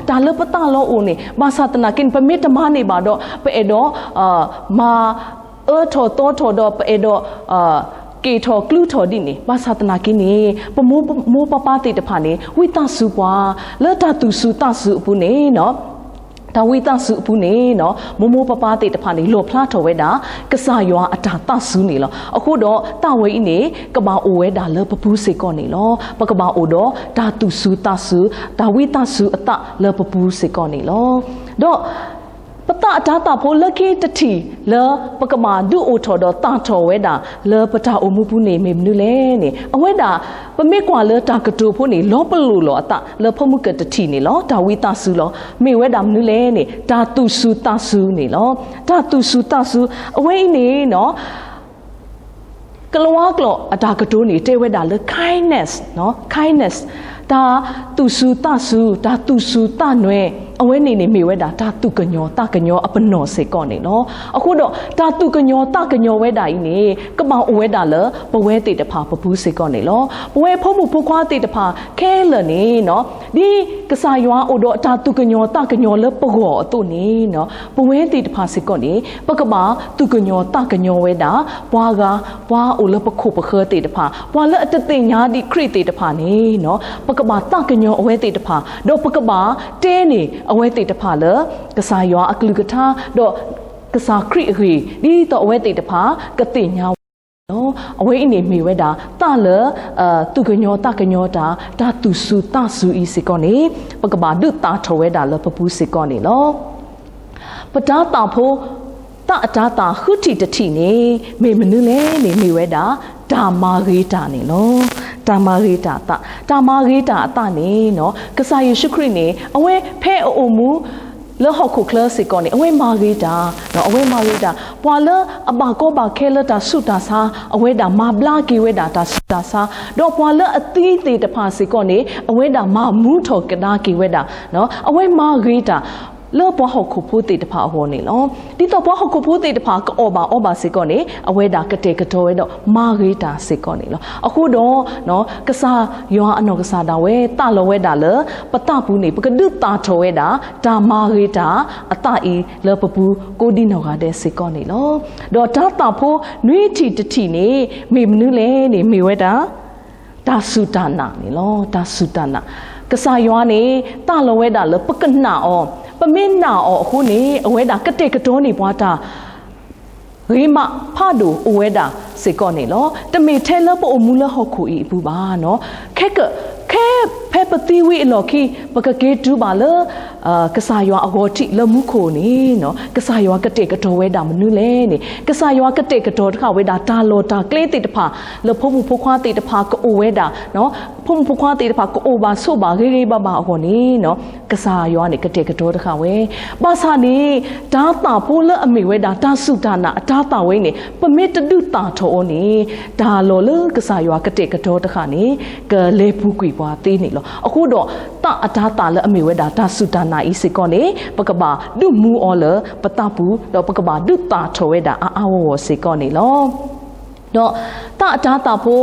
တၢ်လၢပသးလီအိၣ်န့ၣ် ဘၣ်ဆၣ်သနာ်က့န့ၣ် ပမ့ၢ်တမၤန့ၢ်ဘၣ်ဒီး ပအဲၣ်ဒိး မၤ အၢထီၣ်သီထီၣ်ဒီးပအဲၣ်ဒိး က့ၤထီၣ်ကျူထီၣ်ဒ်န့ၣ် ဘၣ်ဆၣ်သနာ်က့န့ၣ် ပမိၢ်မိၢ်ပၢ်ပၢ်သ့ၣ်တဖၣ်န့ၣ် ဝံသးစူၤပှၤ လၢတၢ်သူၣ်စူၤသးစူၤအပူၤန့ၣ် တၢ်ဝံသးစူၤအပူၤန့ၣ် မိၢ်မိၢ်ပၢ်ပၢ်သ့ၣ်တဖၣ်န့ၣ် လီၣ်ဖျါထီၣ်ဝဲဒၣ် ကစၢ်ယွၤအတၢ်သးစူၤန့ၣ်လီၤ. အဃိဒီးသးဝဲအံၤန့ၣ် ကဘၣ်အိၣ်ဝဲဒၣ်လၢပပူၤစ့ၢ်ကီးန့ၣ်လီၤ. ပကဘၣ်အိၣ်ဒီးတၢ်သူၣ်စူၤသးစူၤ တၢ်ဝံသးစူၤအသးလၢပပူၤစ့ၢ်ကီးန့ၣ်လီၤ. ဒီး ပသးအတၤသၣ်ဖိလၢခံတထံၣ်လၢပကဘၣ်ဒုးအိၣ်ထီၣ်ဒီးသၣ်ထီၣ်ဝဲဒၣ်လၢပတၢ်အိၣ်မူပူၤန့ၣ်မ့ၢ်မနုၤလဲၣ်န့ၣ် အဝဲဒၣ် ပမ့ၢ်ကွၢ်လၢတၢ်ကတိၤဖိန့ၣ် လီၤပလိာ်လီၤအသးလၢဖိမုၣ်ကတထံၣ်န့ၣ်လီၤ. တၢ်ဝံသးစူၤလီၤ. မ့ၢ်ဝဲဒၣ်မနုၤလဲၣ်န့ၣ် တၢ်သူၣ်စူၤသးစူၤန့ၣ်လီၤ. တၢ်သူၣ်စူၤသးစူၤ အဝဲအံၤန့ၣ်နီၤ ကလၤဝါကျိာ်အတၢ်ကတိၤန့ၣ် တဲဝဲဒၣ်လၢ kindness, kindness တၢ်သူၣ်စူၤသးစူၤ တၢ်သူၣ်စူၤသးနွဲၤ အဝဲန့ၣ်န့ၣ်မ့ၢ်ဝဲဒၣ် တၢ်သူၣ်ကညီၤသးကညီၤအပနီၣ်စ့ၢ်ကီးန့ၣ်လီၤ. အဃိဒီး တၢ်သူၣ်ကညီၤသးကညီၤဝဲဒၣ်အံၤန့ၣ် ကဘၣ်အိၣ်ဝဲဒၣ်လၢပဝဲသ့ၣ်တဖၣ်ပပူၤစ့ၢ်ကီးန့ၣ်လီၤ. ပဝဲဖိမုၣ်ဖိခွါသ့ၣ်တဖၣ်ခဲလၢာ်န့ၣ်နီၤ ဒ်ကစၢ်ယွၤအိၣ်ဒီးတၢ်သူၣ်ကညီၤသးကညီၤလၢပဂီၢ်အသိးန့ၣ်နီၤ ပဝဲသ့ၣ်တဖၣ်စ့ၢ်ကီးန့ၣ် ပကဘၣ်သူၣ်ကညီၤသးကညီၤဝဲဒၣ် ပှၤဂၤ ပှၤအိၣ်လၢပခိၣ်ပဃၢၤသ့ၣ်တဖၣ် ပှၤလၢအတသ့ၣ်ညါဒံးခရံာ်သ့ၣ်တဖၣ်န့ၣ်နီၤ ပကဘၣ်သးကညီၤအဝဲသ့ၣ်တဖၣ် ဒီးပကဘၣ်တဲန့ၢ်အဝဲသ့ၣ်တဖၣ်လၢ ကစၢ်ယွၤအကလုၢ်ကထါ ဒီးကစၢ်ခရံာ်အဂ့ၢ် ဒ်သိးအဝဲသ့ၣ်တဖၣ်ကသ့ၣ်ညါဝဲန့ၣ်လီၤ. အဝဲအံၤန့ၣ်မ့ၢ်ဝဲဒၣ် သးလၢ သူၣ်ကညီၤသးကညီၤတၢ် တၢ်သူၣ်စူၤသးစူၤအံၤစ့ၢ်ကီးန့ၣ် ပကဘၣ်ဒုးသၣ်ထီၣ်ဝဲဒၣ်လၢပပူၤစ့ၢ်ကီးန့ၣ်လီၤ. ပတၤသၣ်ဖိ သးအတၤသၣ်ဃုထံၣ်တထံၣ်န့ၣ် မ့ၢ်မနုၤလဲၣ်န့ၣ် မ့ၢ်ဝဲဒၣ် တၢ်မၤဂ့ၤတၢ်န့ၣ်လီၤ. တၢ်မၤဂ့ၤတၢ်အသး တၢ်မၤဂ့ၤတၢ်အသးန့ၣ်နီၤ ကစၢ်ယ့ၣ်ၡူးခရံာ်န့ၣ် အဝဲဖဲအအိၣ်မူ လၢဟီၣ်ခိၣ်ချၢစ့ၢ်ကီးန့ၣ် အဝဲမၤဂ့ၤတၢ်, အဝဲမၤဂ့ၤတၢ်, ပှၤလၢအဘၣ်ကီဘၣ်ခဲလၢတၢ်ဆူးတၢ်ဆါ အဝဲဒၣ်မၤဘျါက့ၤဝဲဒၣ်တၢ်ဆူးတၢ်ဆါ, ဒီးပှၤလၢအသံသ့ၣ်တဖၣ်စ့ၢ်ကီးန့ၣ် အဝဲဒၣ်မၤမူထီၣ်ကဒါက့ၤဝဲဒၣ်, အဝဲမၤဂ့ၤတၢ် လၢပှၤဟီၣ်ခိၣ်ဖိသ့ၣ်တဖၣ်အဂီၢ်န့ၣ်လီၤ. ဒ်သိးပှၤဟီၣ်ခိၣ်ဖိသ့ၣ်တဖၣ်ကအီၣ်ဘၣ်အီဘၣ်စ့ၢ်ကီးန့ၣ် အဝဲဒၣ်ကတဲာ်ကတီၤဝဲဒီးမၤဂ့ၤတၢ်စ့ၢ်ကီးန့ၣ်လီၤ. အဃိဒီး ကစၢ်ယွၤအနီၢ်ကစၢ်ဒၣ်ဝဲ သးလီဝဲဒၣ်လၢ ပသးပူၤန့ၣ် ပကဒုးသၣ်ထီၣ်ဝဲဒၣ် တၢ်မၤဂ့ၤတၢ်အသးအံၤလၢပပူၤကိးဒံနီၢ်ဂၤဒဲးစ့ၢ်ကီးန့ၣ်လီၤ. ဒီးတၤသၣ်ဖိနွံထံၣ်တထံၣ်န့ၣ် မ့ၢ်မနုၤလဲၣ်န့ၣ် မ့ၢ်ဝဲဒၣ် တၢ်စူၢ်တၢ်နာ်န့ၣ်လီၤ. တၢ်စူၢ်တၢ်နာ်, ကစၢ်ယွၤန့ၣ် သးလီဝဲဒၣ်လၢပကနာ်အီၤ, ပမ့ၢ်နာ်အီၤအဃိန့ၣ် အဝဲဒၣ်ကတဲာ်ကတီၤန့ၢ်ပှၤတၢ် ဂ့ၤမးဖးဒိၣ်အိၣ်ဝဲဒၣ်စ့ၢ်ကီးန့ၣ်လီၤ. တမ့ၢ်ထဲလၢပအိၣ်မူလၢဟီၣ်ခိၣ်အံၤအပူၤဘၣ်နီၤ. ခဲက, ခဲဖဲပသံဝံၤအလီၢ်ခံ ပကက့ၤတုၤဘၣ်လၢ ကစၢ်ယွၤအဂီၤထံးလၢမူခိၣ်န့ၣ်နီၤ ကစၢ်ယွၤကတဲာ်ကတီၤဝဲဒၣ်မနုၤလဲၣ်န့ၣ် ကစၢ်ယွၤကတဲာ်ကတီၤတဃာ်ဝဲဒၣ် တၢ်လီၢ်တၢ်ကျဲသ့ၣ်တဖၣ် လၢဖိမုၣ်ဖိခွါသ့ၣ်တဖၣ်ကအိၣ်ဝဲဒၣ် ဖိမုၣ်ဖိခွါသ့ၣ်တဖၣ် ကအိၣ်ဘၣ်ဆိးဘၣ်ဂ့ၤဂ့ၤဘၣ်ဘၣ်အဂီၢ်န့ၣ်နီၤ ကစၢ်ယွၤန့ၣ် ကတဲာ်ကတီၤတဃာ်ဝဲ. ဘၣ်ဆၣ်န့ၣ် တၤသၣ်ဖိလၢအမ့ၢ်ဝဲဒၣ် တၢ်စူၢ်တၢ်နာ်အတၤသၣ်ဝဲန့ၣ် ပမ့ၢ်တဒုးသၣ်ထီၣ်အီၤန့ၣ် တၢ်လီၢ်လၢကစၢ်ယွၤကတဲာ်ကတီၤတဃာ်န့ၣ် ကလဲၤပူၤကွံာ်ပှၤသ့န့ၣ်လီၤ. အဃိဒီး သးအတၤသၣ်လၢအမ့ၢ်ဝဲဒၣ် တၢ်စူၢ်တၢ်နာ်အံၤစ့ၢ်ကီးန့ၣ် ပကဘၣ်ဒုးမူအီၤလၢပသးပူၤ ဒီးပကဘၣ်ဒုးသၣ်ထီၣ်ဝဲဒၣ်အါအါဂီၢ်ဂီၢ်စ့ၢ်ကီးန့ၣ်လီၤ. ဒီးသးအတၤသၣ်ဖိ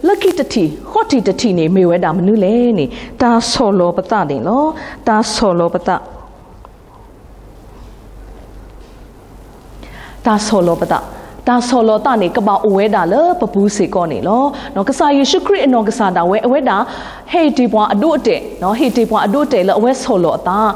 လၢခံတထံၣ် ဃိးထံၣ်တထံၣ်န့ၣ် မ့ၢ်ဝဲဒၣ်မနုၤလဲၣ်န့ၣ် တၢ်ဆီၣ်လီၤပသးန့ၣ်လီၤ. တၢ်ဆီၣ်လီၤပသး တၢ်ဆီၣ်လီၤပသး, တၢ်ဆီၣ်လီၤသးန့ၣ် ကဘၣ်အိၣ်ဝဲဒၣ်လၢပပူၤစ့ၢ်ကီးန့ၣ်လီၤ. ကစၢ်ယ့ၣ်ၡူးခရံာ်အနီၢ်ကစၢ်ဒၣ်ဝဲ အဝဲဒၣ် ဟ့ၣ်တ့ၢ်ပှၤအဒိအတဲာ်, ဟ့ၣ်တ့ၢ်ပှၤအဒိအတဲာ်လၢအဝဲဆီၣ်လီၤအသး,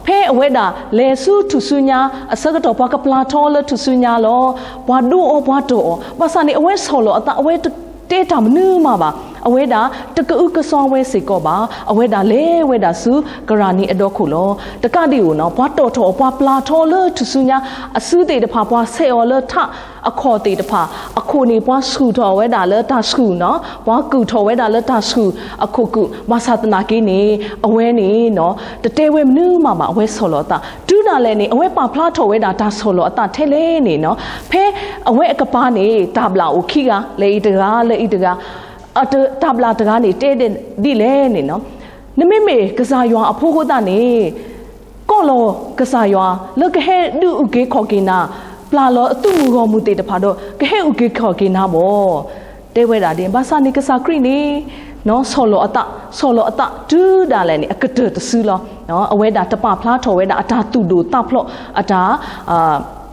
ဖဲအဝဲဒၣ်လဲၤဆူထူၣ်စုညါ အဆၢကတီၢ်ပှၤကပျၢ်ထီလၢထူၣ်စုညါလီၤ. ပှၤဒိအီၤပှၤတီၢ်အီၤ, ဘၣ်ဆၣ်န့ၣ် အဝဲဆီၣ်လီၤအသး အဝဲတတဲတၢ်မနုၤမးဘၣ်. အဝဲဒၣ်တကအုကစွါဝဲစ့ၢ်ကီးဘၣ်. အဝဲဒၣ်လဲၤဝဲဒၣ်ဆူကရၢ်နံအဒီခိၣ်လီၤ. တကးဒံးအိၣ်နီၤ ပှၤတီၣ်ထီၣ်အီၤ ပှၤပျၢ်ထီၣ်အီၤလၢထူၣ်စုညါအစုသ့ၣ်တဖၣ် ပှၤဆဲးအီၤလၢထးအခီၣ်သ့ၣ်တဖၣ်အခိၣ်န့ၣ် ပှၤဆှုၣ်ထီၣ်ဝဲဒၣ်လၢတၢ်ဆှုၣ်နီၤ ပှၤကုာ်ထီၣ်ဝဲဒၣ်လၢတၢ်ဆှုၣ်အခိၣ်ကုာ် ဘၣ်ဆၣ်သနာ်က့န့ၣ် အဝဲန့ၣ်နီၤ တတဲဝဲမနုၤမးဘၣ် အဝဲဆီၣ်လီၤအသး တုၤဒၣ်လဲာ်န့ၣ် အဝဲပာ်ဖျါထီၣ်ဝဲဒၣ်တၢ်ဆီၣ်လီၤအသးထဲလဲၣ်န့ၣ်နီၤ ဖဲအဝဲအကပၤန့ၣ် တၢ်ဘျၣ်အိၣ်ခံဂၤ လၢအံၤတဂၤ လၢအံၤတဂၤ တၢ်ဘျၣ်တဂၤန့ၣ် တဲဒ်လဲၣ်န့ၣ်နီၤ နမ့မ့ၢ်ကစၢ်ယွၤအဖိအဃိသတးန့ၣ် ကိးလီၤကစၢ်ယွၤလၢကဟဲဒုးအုၣ်က့ၤခီၣ်က့ၤနၤ, ပျၢ်လီၤအသုးမုၢ်ဂီၢ်မုၢ်သ့ၣ်တဖၣ်ဒီး ကဟဲအုၣ်က့ၤခီၣ်က့ၤနၤဘၣ်. တဲဝဲဒၣ်ဒ် ဘၣ်ဆၣ်န့ၣ်ကစၢ်ခရံာ်န့ၣ် နီၤ ဆီၣ်လီၤအသး, ဆီၣ်လီၤအသးတုၤဒၣ်လဲာ်န့ၣ် အကတၢၢ်တစုလီၤ. အဝဲဒၣ်တပာ်ဖျါထီၣ်ဝဲဒၣ်အတၢ်သူၣ်ဒိၣ်သးဖျိး အတၢ်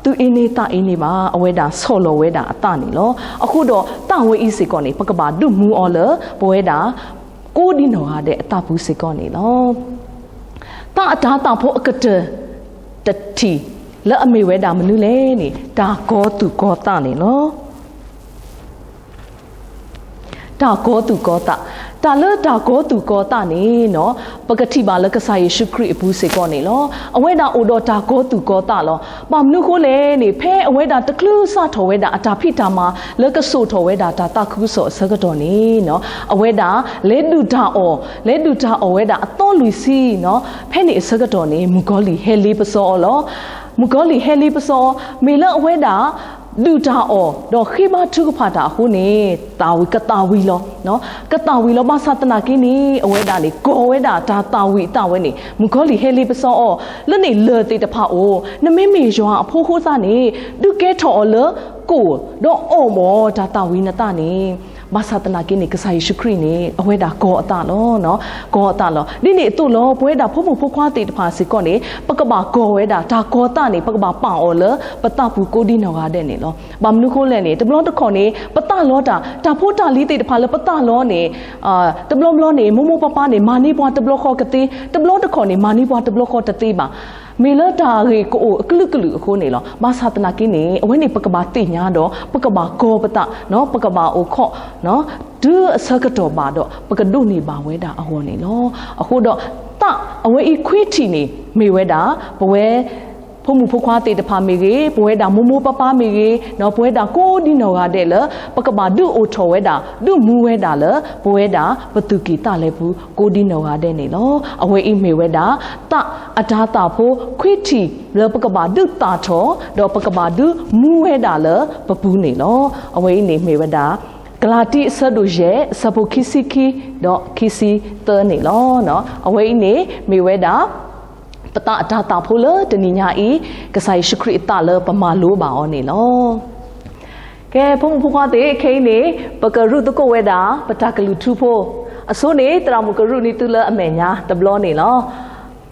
သူၣ်အ့န့သးအ့န့ဘၣ်, အဝဲဒၣ်ဆီၣ်လီၤဝဲဒၣ်အသးန့ၣ်လီၤ. အဃိဒီးသးဝဲအံၤစ့ၢ်ကီးန့ၣ် ပကဘၣ်ဒုးမူအီၤလၢပဝဲဒၣ် ကိးဒံနီၢ်ဂၤဒဲးအသးပူၤစ့ၢ်ကီးန့ၣ်လီၤ. သးအတၤသၣ်ဖိအကတၢၢ်တထံၣ် လၢအမ့ၢ်ဝဲဒၣ်မနုၤလဲၣ်န့ၣ် တၢ်ကီသူၣ်ကီသးန့ၣ်လီၤ. တၢ်ကီသူၣ်ကီသး, တၢ်လၢတၢ်ကီသူၣ်ကီသးန့ၣ်နီၤ ပကထံၣ်ဘၣ်လၢကစၢ်ယ့ၣ်ၡူးခရံာ်အပူၤစ့ၢ်ကီးန့ၣ်လီၤ. အဝဲဒၣ်အိၣ်ဒီးတၢ်ကီသူၣ်ကီသးလီၤ. ဘၣ်မနုၤဃိလဲၣ်န့ၣ် ဖဲအဝဲဒၣ်တချုးစးထီၣ်ဝဲဒၣ်အတၢ်ဖံးတၢ်မၤ လၢကစိာ်ထီၣ်ဝဲဒၣ်တၢ်သးခုကစီၣ်အဆၢကတီၢ်န့ၣ်နီၤ အဝဲဒၣ်လဲၤဒုၣ်တၢ်အီၣ်, လဲၤဒုၣ်တၢ်အီၣ်ဝဲဒၣ်အသီလွံၢ်ဆံနီၤ ဖဲန့ၣ်အဆၢကတီၢ်န့ၣ် မုၣ်ကီၤလံၢ်ဟဲလ့ပစီအီၤလီၤ. မုၣ်ကီၤလံၢ်ဟဲလ့ပစီအီၤ မ့ၢ်လၢအဝဲဒၣ် ဒုၣ်တၢ်အီၣ် ဒီးဃ့ဘါထုကဖၣ်တၢ်အဃိန့ၣ် သးဝံၣ်ကသးဝံၣ်လီၤ. ကသးဝံၣ်လီၤ ဘၣ်ဆၣ်သနာ်က့န့ၣ် အဝဲဒၣ်န့ၣ် ကီၤဝဲဒၣ်တၢ်သးဝံၣ်အသးဝဲန့ၣ် မုၣ်ကီၤလံၢ်ဟဲလ့ပစီအီၤ လၢန့ၣ်လၢၢ်သ့ၣ်တဖၣ်အိၣ် နမ့မ့ၢ်ယွၤအဖိအဃိသတးန့ၣ် ဒုးကဲထီၣ်အီၤလၢကိၣ် ဒီးအီၣ်မၢ်တၢ်သးဝံၣ်နသးန့ၣ် ဘၣ်ဆၣ်သနာ်က့န့ၣ် ကစၢ်ယ့ၣ်ၡူးခရံာ်န့ၣ် အဝဲဒၣ်ကီၤအသးလီၤ. ကီၤအသးလီၤ. ဒ်န့ၣ်အသိးလီၤ ပဝဲဒၣ်ဖိမုၣ်ဖိခွါသ့ၣ်တဖၣ်စ့ၢ်ကီးန့ၣ် ပကဘၣ်ကီၤဝဲဒၣ် တၢ်ကီၤသးန့ၣ် ပကဘၣ်ပာ်အီၤလၢပသးပူၤကိးဒံနီၢ်ဂၤဒဲးန့ၣ်လီၤ. ဘၣ်မနုၤဃိလဲၣ်န့ၣ် တဘျီတခီၣ်န့ၣ် ပသးလီတၢ် တၢ်ဖိတၢ်လံၤသ့ၣ်တဖၣ်လၢပသးလီန့ၣ် တဘျီဘျီန့ၣ် မိၢ်မိၢ်ပၢ်ပၢ်န့ၣ် မၤန့ၢ်ပှၤတဘျီဃီကသ့, တဘျီတခီၣ်န့ၣ် မၤန့ၢ်ပှၤတဘျီဃီတသ့ဘၣ်. မ့ၢ်လၢတၢ်ဂ့ၢ်ကအိၣ်အကလုာ်ကလုာ်အဃိန့ၣ်လီၤ. ဘၣ်ဆၣ်သနာ်က့န့ၣ် အဝဲန့ၣ်ပကဘၣ်သ့ၣ်ညါဒီး ပကဘၣ်ကီၤပသး, ပကဘၣ်အိၣ်ခိး တုၤအဆၢကတီၢ်ဘၣ်ဒီး ပကဒိးန့ၢ်ဘၣ်ဝဲဒၣ်အဂီၢ်န့ၣ်လီၤ. အဃိဒီး သးအဝဲအံၤခွံထံၣ်န့ၣ် မ့ၢ်ဝဲဒၣ် ပဝဲ ဖိမုၣ်ဖိခွါသ့ၣ်တဖၣ်မ့ၢ်ဂ့ၤ, ပဝဲဒၣ်မိၢ်မိၢ်ပၢ်ပၢ်မ့ၢ်ဂ့ၤ, ပဝဲဒၣ်ကိးဒံနီၢ်ဂၤဒဲးလၢ ပကဘၣ်ဒုးအိၣ်ထီၣ်ဝဲဒၣ် ဒုးမူဝဲဒၣ်လၢ ပဝဲဒၣ်ပသူၣ်ကံၢ်သးလဲပူၤ ကိးဒံနီၢ်ဂၤဒဲးန့ၣ်လီၤ. အဝဲအံၤမ့ၢ်ဝဲဒၣ် သးအတၤသၣ်ဖိခွံထံၣ်လၢပကဘၣ်ဒုးသၣ်ထီၣ် ဒီးပကဘၣ်ဒုးမူဝဲဒၣ်လၢပပူၤန့ၣ်လီၤ. အဝဲအံၤန့ၣ်မ့ၢ်ဝဲဒၣ် ကလၤတံ အဆၢဒိၣ်ယဲၢ် အဆၢဖိခံဆံခံ ဒီးခံဆံသၢန့ၣ်လီၤ. အဝဲအံၤန့ၣ်မ့ၢ်ဝဲဒၣ် ပသးအတၤသၣ်ဖိလၢတနံၤညါအံၤ ကစၢ်ယ့ၣ်ၡူးခရံာ်အသးလၢပမၤလိဘၣ်အီၤန့ၣ်လီၤ. ကဲ ဖိမုၣ်ဖိခွါသ့ၣ် ခဲအံၤန့ၣ် ပကရူၢ်သကိးဝဲဒၣ် ပတၢ်ကလုၢ်ထူဖိ, အဆိန့ၣ် သရၣ်မုၣ်ကရူၢ်န့ၢ်သုလၢအမဲာ်ညါတဘျီန့ၣ်လီၤ.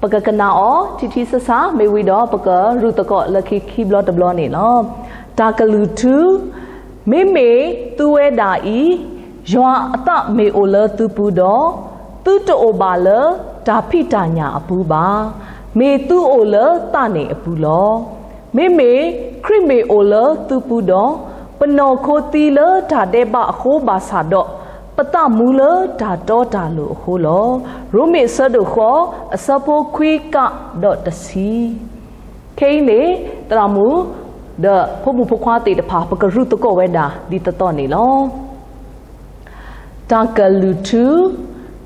ပကကနၣ်အီၤ ထံထံဆးဆး မ့ၢ်ဝံၤဒီး ပကရူၢ်သကိးလၢခံခံဘျီတဘျီန့ၣ်လီၤ. တၢ်ကလုၢ်ထူ, မ့မ့ၢ်သုဝဲဒၣ်အံၤ ယွၤအသးမ့ၢ်အိၣ်လၢသုပူၤဒီး, သုတအိၣ်ဘၣ်လၢတၢ်ဖံးတၢ်ညၣ်အပူၤဘၣ်. မ့ၢ်သုအိၣ်လၢသးန့ၣ်အပူၤလီၤ. မ့မ့ၢ်ခရံာ်မ့ၢ်အိၣ်လၢသုပူၤဒီး, ပနီၢ်ခိသံလၢတၢ်ဒဲးဘးအဃိဘၣ်ဆၣ်ဒီး, ပသးမူလၢတၢ်တီတၢ်လိၤအဃိလီၤ. ရိမ့ၤအဆၢဒိၣ်ဃိး အဆၢဖိခွံကးဒီးတဆံ. ခဲအံၤန့ၣ် သရၣ်မုၣ် ဒီးဖိမုၣ်ဖိခွါသ့ၣ်တဖၣ် ပကရူၢ်သကိးဝဲဒၣ်ဒ်သိးသိးန့ၣ်လီၤ. တၢ်ကလုၢ်ထူ,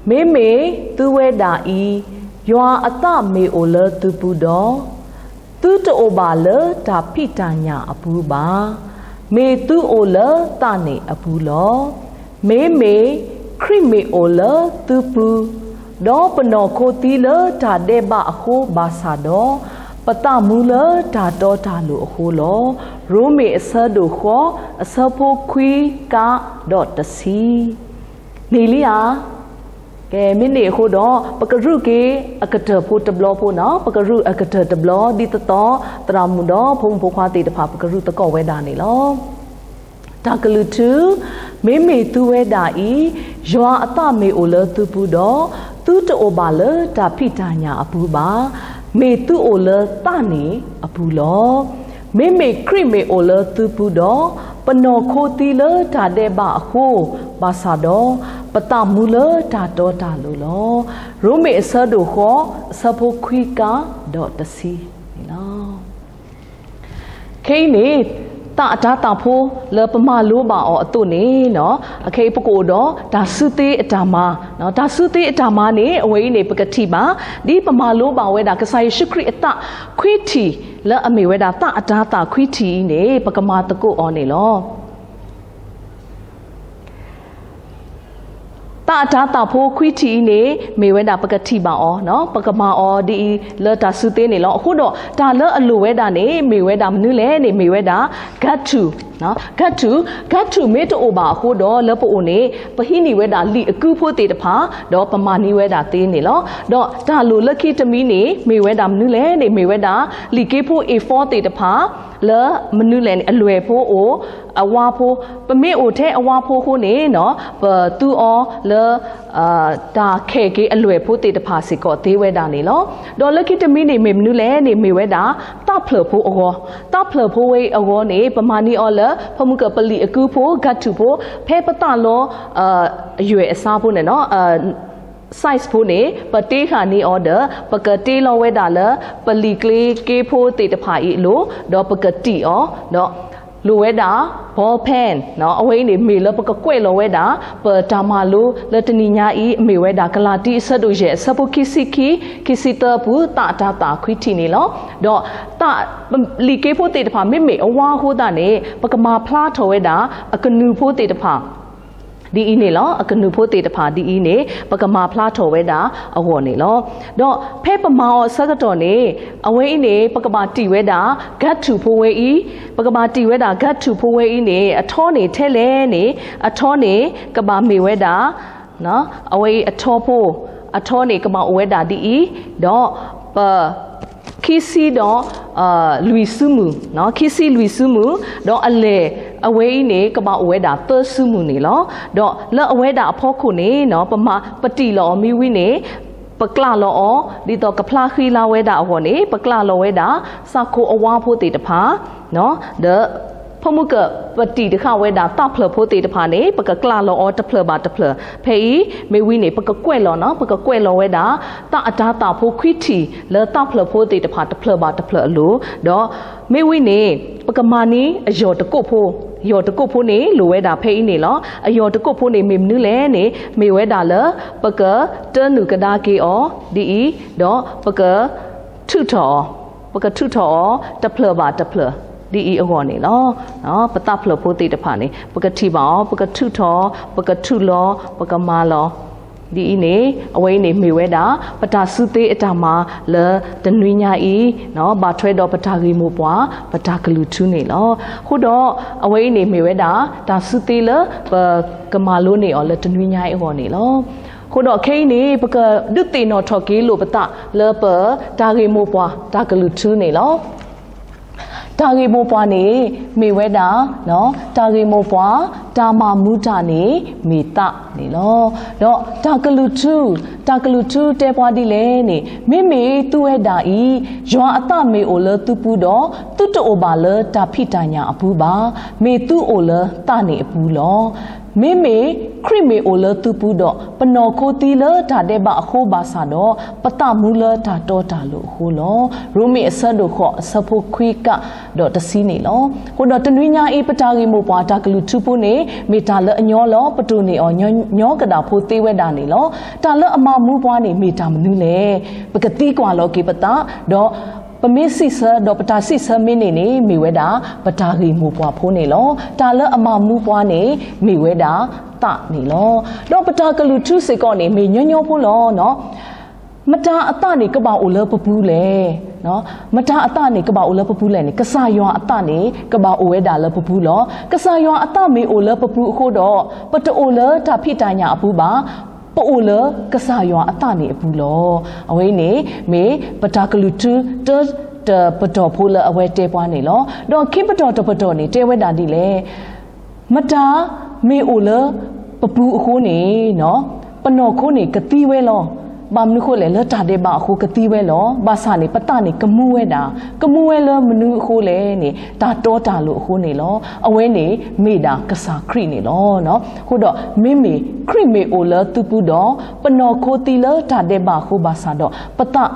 မ့မ့ၢ်သုဝဲဒၣ်အံၤ ယွၤအသးမ့ၢ်အိၣ်လၢသုပူၤဒီး, သုတအိၣ်ဘၣ်လၢတၢ်ဖံးတၢ်ညၣ်အပူၤဘၣ်. မ့ၢ်သုအိၣ်လၢသးန့ၣ်အပူၤလီၤ. မ့မ့ၢ်ခရံာ်မ့ၢ်အိၣ်လၢသုပူၤ, ဒီးပနီၢ်ခိသံလၢတၢ်ဒဲးဘးအဃိဘၣ်ဆၣ်ဒီး, ပသးမူလၢတၢ်တီတၢ်လိၤအဃိလီၤ. ရိမ့ၤအဆၢဒိၣ်ဃိး အဆၢဖိခွံကးဒီးတဆံ န့ၣ်လံဧါ. ကဲ မ့ၢ်န့ၣ်အဃိဒီး ပကရူၢ်က့ၤအကတၢၢ်ဖိတဘျီဖိနီၤ, ပကရူၢ်အကတၢၢ်တဘျီ ဒ်သိးသိး သရၣ်မုၣ်ဒီးဖိမုၣ်ဖိခွါသ့ၣ်တဖၣ် ပကရူၢ်သကိးဝဲဒၣ်န့ၣ်လီၤ. တၢ်ကလုၢ်ထူ, မ့မ့ၢ်သုဝဲဒၣ်အံၤ ယွၤအသးမ့ၢ်အိၣ်လၢသုပူၤဒီး, သုတအိၣ်ဘၣ်လၢတၢ်ဖံးတၢ်ညၣ်အပူၤဘၣ်. မ့ၢ်သုအိၣ်လၢသးန့ၣ်အပူၤလီၤ. မ့မ့ၢ်ခရံာ်မ့ၢ်အိၣ်လၢသုပူၤဒီး, ပနီၢ်ခိသံလၢတၢ်ဒဲးဘးအဃိဘၣ်ဆၣ်ဒီး, ပ ပသးမူလၢတၢ်တီတၢ်လိၤလီၤ. ရိမ့ၤအဆၢဒိၣ်ဃိး အဆၢဖိခွံကဒီးတဆံန့ၣ်လီၤ. ခဲအံၤန့ၣ် သးအတၤသၣ်ဖိလၢပမၤလိဘၣ်အီၤအသိးန့ၣ် အခဲအံၤပကအိၣ်ဒီးတၢ်စုသ့အတၢ်မၤ, တၢ်စုသ့အတၢ်မၤန့ၣ် အဝဲအံၤန့ၣ် ပကထံၣ်ဘၣ် ဒ်ပမၤလိဘၣ်ဝဲဒၣ် ကစၢ်ယ့ၣ်ၡူးခရံာ်အသးခွံထံၣ် လၢအမ့ၢ်ဝဲဒၣ်သးအတၤသၣ်ခွံထံၣ်အံၤန့ၣ် ပကမၤသကိးအီၤန့ၣ်လီၤ. သးအတၤသၣ်ဖိခွံထံၣ်အံၤန့ၣ် မ့ၢ်ဝဲဒၣ်ပကထံၣ်ဘၣ်အီၤ, ပကမၤအီၤဒ်အံၤလၢတၢ်စုသ့န့ၣ်လီၤ. အဃိဒီး တၢ်လၢအလိၣ်ဝဲဒၣ်န့ၣ် မ့ၢ်ဝဲဒၣ်မနုၤလဲၣ်န့ၣ် မ့ၢ်ဝဲဒၣ် ကးထူၣ်, ကးထူၣ်, ကးထူၣ်မ့ၢ်တအိၣ်ဘၣ်အဃိဒီး လၢပအိၣ်န့ၣ် ပဟံးန့ၢ်ဝဲဒၣ်လံာ်အကုဖိသ့ၣ်တဖၣ် ဒီးပမၤန့ၢ်ဝဲဒၣ်သ့န့ၣ်လီၤ. ဒီးတၢ်လိၣ်လၢခံတမံၤန့ၣ် မ့ၢ်ဝဲဒၣ်မနုၤလဲၣ်န့ၣ် မ့ၢ်ဝဲဒၣ် လံာ်က့ဖိ A four သ့ၣ်တဖၣ် လၢမနုၤလဲၣ်န့ၣ် အလွဲၢ်ဖိအိၣ် အဝါဖိ, ပမ့ၢ်အိၣ်ထဲအဝါဖိအဃိန့ၣ် ပသူအီၤလၢ တၢ်ခဲးက့ၤအလွဲၢ်ဖိသ့ၣ်တဖၣ်စ့ၢ်ကီးသ့ဝဲဒၣ်န့ၣ်လီၤ. ဒီးလၢခံတမံၤန့ၣ် မ့ၢ်မနုၤလဲၣ်န့ၣ် မ့ၢ်ဝဲဒၣ် သးဖျၢၣ်ဖိအဂီၢ်, သးဖျၢၣ်ဖိဝဲအံၤအဂီၢ်န့ၣ် ပမၤန့ၢ်အီၤလၢ ပမုၢ်ကပလံာ်အကုဖိ ကးထူၣ်ဖိ ဖဲပသးလီ အယွဲၢ်အဆါဖိန့ၣ် size ဖိန့ၣ် ပတ့ဃာ်န့ၢ်အီၤဒီး ပကတ့လီၤဝဲဒၣ်လၢ ပလံာ်ကျ့က့ဖိသ့ၣ်တဖၣ်အံၤအလိၤ ဒီးပကတံၢ်အီၤ ဒီးလိၣ်ဝဲဒၣ် ball pen အဝဲအံၤန့ၣ် မ့ၢ်လၢပကကွဲးလီၤဝဲဒၣ် ပတၢ်မၤလိလၢတနံၤညါအံၤ မ့ၢ်ဝဲဒၣ် ကလၤတံ အဆၢဒိၣ်ယဲၢ် အဆၢဖိခံဆံခံ ခံဆံသၢအပူၤ သးအတၤသၣ်ခွံထံၣ်န့ၣ်လီၤ. ဒီး လံာ်က့ဖိသ့ၣ်တဖၣ် မ့မ့ၢ်အဝါအဃိသတးန့ၣ် ပကမၤဖျါထီၣ်ဝဲဒၣ် အကနူၤဖိသ့ၣ်တဖၣ် ဒ်အံၤန့ၣ်လီၤ. အကနူၤဖိသ့ၣ်တဖၣ်ဒ်အံၤန့ၣ် ပကမၤဖျါထီၣ်ဝဲဒၣ်အဂီၢ်န့ၣ်လီၤ. ဒီးဖဲပမၤအီၤအဆၢကတီၢ်န့ၣ် အဝဲအံၤန့ၣ် ပကဘၣ်တံၢ်ဝဲဒၣ် ကးထူၣ်ဖိဝဲအံၤ, ပကဘၣ်တံၢ်ဝဲဒၣ် ကးထူၣ်ဖိဝဲအံၤန့ၣ် အထီန့ၣ်ထဲလဲၣ်န့ၣ် အထီန့ၣ် ကဘၣ်မ့ၢ်ဝဲဒၣ် အဝဲအံၤအထီဖိ, အထီန့ၣ် ကဘၣ်အိၣ်ဝဲဒၣ်ဒ်အံၤ, ဒီးပ ခံဆံဒီး လွံၢ်စုမုၢ်, ခံဆံလွံၢ်စုမုၢ်, ဒီးအလဲၢ်အဝဲအံၤန့ၣ် ကဘၣ်အိၣ်ဝဲဒၣ်သၢစုမုၢ်န့ၣ်လီၤ. ဒီးလၢအဝဲဒၣ်အဖီခိၣ်န့ၣ် ပမၤ ပတံၢ်လီၤအီၤမ့ၢ်ဝံၤန့ၣ် ပကျးလီၤအီၤ ဒ်သိးကဖျါဃံလၤဝဲဒၣ်အဂီၢ်န့ၣ် ပကျးလီၤဝဲဒၣ် စးခိအဝါဖိသ့ၣ်တဖၣ် ဒီး ဖဲမုၢ်ကပတံၢ်တဃာ်ဝဲဒၣ် သးဖျၢၣ်ဖိသ့ၣ်တဖၣ်န့ၣ် ပကကျးလီၤအီၤတဖျၢၣ်ဘၣ်တဖျၢၣ်. ဖဲအံၤ မ့ၢ်ဝံၤန့ၣ် ပကကွဲးလီၤ, ပကကွဲးလီၤဝဲဒၣ် သးအတၤသၣ်ဖိခွံထံၣ်လၢသးဖျၢၣ်ဖိသ့ၣ်တဖၣ် တဖျၢၣ်ဘၣ်တဖျၢၣ်အလိၤ, ဒီးမ့ၢ်ဝံၤန့ၣ် ပကမၤန့ၢ်အယီၢ်တကိးဖိ, ယီၢ်တကိးဖိန့ၣ် လိၣ်ဝဲဒၣ်ဖဲအံၤန့ၣ်လီၤ. အယီၢ်တကိးဖိန့ၣ် မ့ၢ်မနုၤလဲၣ်န့ၣ် မ့ၢ်ဝဲဒၣ်လၢ ပကတနုာ်ကဒါက့ၤအီၤဒ်အံၤ, ဒီးပက ထုးထီၣ်အီၤ, ပကထုးထီၣ်အီၤ တဖျၢၣ်ဘၣ်တဖျၢၣ် ဒ်အံၤအဂီၢ်န့ၣ်လီၤ. ပသးဖျၢၣ်ဖိသ့ၣ်တဖၣ်န့ၣ် ပကထံၣ်ဘၣ်အီၤ, ပကထုးထီၣ်, ပကထုးလီၤ, ပကမၤလီၤ, ဒ်အံၤန့ၣ် အဝဲအံၤန့ၣ်မ့ၢ်ဝဲဒၣ် ပတၢ်စုသ့အတၢ်မၤလၢတနွံညါအံၤ ဘၣ်ထွဲဒီးပတၢ်ဂ့ၢ်မိၢ်ပှၢ် ပတၢ်ကလုၢ်ထူန့ၣ်လီၤ. အဃိဒီး အဝဲအံၤန့ၣ်မ့ၢ်ဝဲဒၣ် တၢ်စုသ့လၢပကမၤလိန့ၢ်အီၤလၢတနွံညါအံၤအဂီၢ်န့ၣ်လီၤ. အဃိဒီးခဲအံၤန့ၣ် ပကဒုးသ့ၣ်နီၣ်ထီၣ်က့ၤလိာ်ပသးလၢပတၢ်ဂ့ၢ်မိၢ်ပှၢ် တၢ်ကလုၢ်ထူန့ၣ်လီၤ. တၢ်ဂ့ၢ်မိၢ်ပှၢ်န့ၣ် မ့ၢ်ဝဲဒၣ် တၢ်ဂ့ၢ်မိၢ်ပှၢ် တၢ်မၤမူတၢ်န့ၣ် မ့ၢ်သးန့ၣ်လီၤ. ဒီးတၢ်ကလုၢ်ထူ, တၢ်ကလုၢ်ထူတဲပှၤဒ်လဲၣ်န့ၣ် မ့မ့ၢ်သုဝဲဒၣ်အံၤ ယွၤအသးမ့ၢ်အိၣ်လၢသုပူၤဒီး သုတအိၣ်ဘၣ်လၢတၢ်ဖံးတၢ်ညၣ်အပူၤဘၣ်. မ့ၢ်သုအိၣ်လၢသးန့ၣ်အပူၤလီၤ. မ့မ့ၢ်ခရံာ်မ့ၢ်အိၣ်လၢသုပူၤဒီး ပနီၢ်ခိသံလၢတၢ်ဒဲးဘးအဃိဘၣ်ဆၣ်ဒီး ပသးမူလၢတၢ်တီတၢ်လိၤအဃိလီၤ. ရိမ့ၤအဆၢဒိၣ်ဃိး အဆၢဖိခွံကဒီးတဆံန့ၣ်လီၤ. အဃိဒီးတနွံညါအံၤ ပတၢ်ဂ့ၢ်မိၢ်ပှၢ်တၢ်ကလုၢ်ထူဖိန့ၣ် မ့ၢ်တၢ်လၢအညီလီၤ. ပတိၢ်န့ၢ်အီၤညီကဒၣ်ဖိသ့ဝဲဒၣ်န့ၣ်လီၤ. တၢ်လၢအမၤမူပှၤန့ၣ် မ့ၢ်တၢ်မနုၤလဲၣ်. ပကသံကွၢ်လီၤက့ၤပသး ဒီး ပမ့ၢ်စံးဆၢ ဒီးပတၢ်စံးဆၢမ့ၢ်န့ၢ်န့ၣ် မ့ၢ်ဝဲဒၣ် ပတၢ်ဂ့ၢ်မိၢ်ပှၢ်ဖိန့ၣ်လီၤ. တၢ်လၢအမၤမူပှၤန့ၣ် မ့ၢ်ဝဲဒၣ်သးန့ၣ်လီၤ. ဒီးပတၢ်ကလုၢ်ထူစ့ၢ်ကီးန့ၣ် မ့ၢ်ညီညီဖိလီၤ. မတၤအသးန့ၣ် ကဘၣ်အိၣ်လၢပပူၤလဲၣ်. မတၤအသးန့ၣ် ကဘၣ်အိၣ်လၢပပူၤလဲၣ်န့ၣ် ကစၢ်ယွၤအသးန့ၣ် ကဘၣ်အိၣ်ဝဲဒၣ်လၢပပူၤလီၤ. ကစၢ်ယွၤအသးမ့ၢ်အိၣ်လၢပပူၤအဃိဒီး ပတအိၣ်လၢတၢ်ဖံးတၢ်ညၣ်အပူၤဘၣ်. ပအိၣ်လၢကစၢ်ယွၤအသးန့ၣ်အပူၤလီၤ. အဝဲအံၤန့ၣ် မ့ၢ်ပတၢ်ကလုၢ်ထူတၢတပတီၢ်ဖိလၢအဝဲတဲပှၤန့ၣ်လီၤ. ဒီးခံပတီၢ်တပတီၢ်န့ၣ် တဲဝဲဒၣ်ဒ်လဲၣ်. မတၤမ့ၢ်အိၣ်လၢပပူၤအဃိန့ၣ် ပနီၢ်ခိန့ၣ်ကသံဝဲလီၤ. ဘၣ်မနုၤဃိလဲၣ်, လၢတၢ်ဒဲးဘးအဃိကသံဝဲလီၤ. ဘၣ်ဆၣ်န့ၣ် ပသးန့ၣ်ကမူဝဲဒၣ်, ကမူဝဲလၢမနုၤအဃိလဲၣ်န့ၣ် တၢ်တီတၢ်လိၤအဃိန့ၣ်လီၤ. အဝဲန့ၣ်မ့ၢ်ဒၣ်ကစၢ်ခရံာ်န့ၣ်လီၤ. အဃိဒီး မ့မ့ၢ်ခရံာ်မ့ၢ်အိၣ်လၢသုပူၤဒီး ပနီၢ်ခိသံလၢတၢ်ဒဲးဘးအဃိဘၣ်ဆၣ်ဒီး ပသး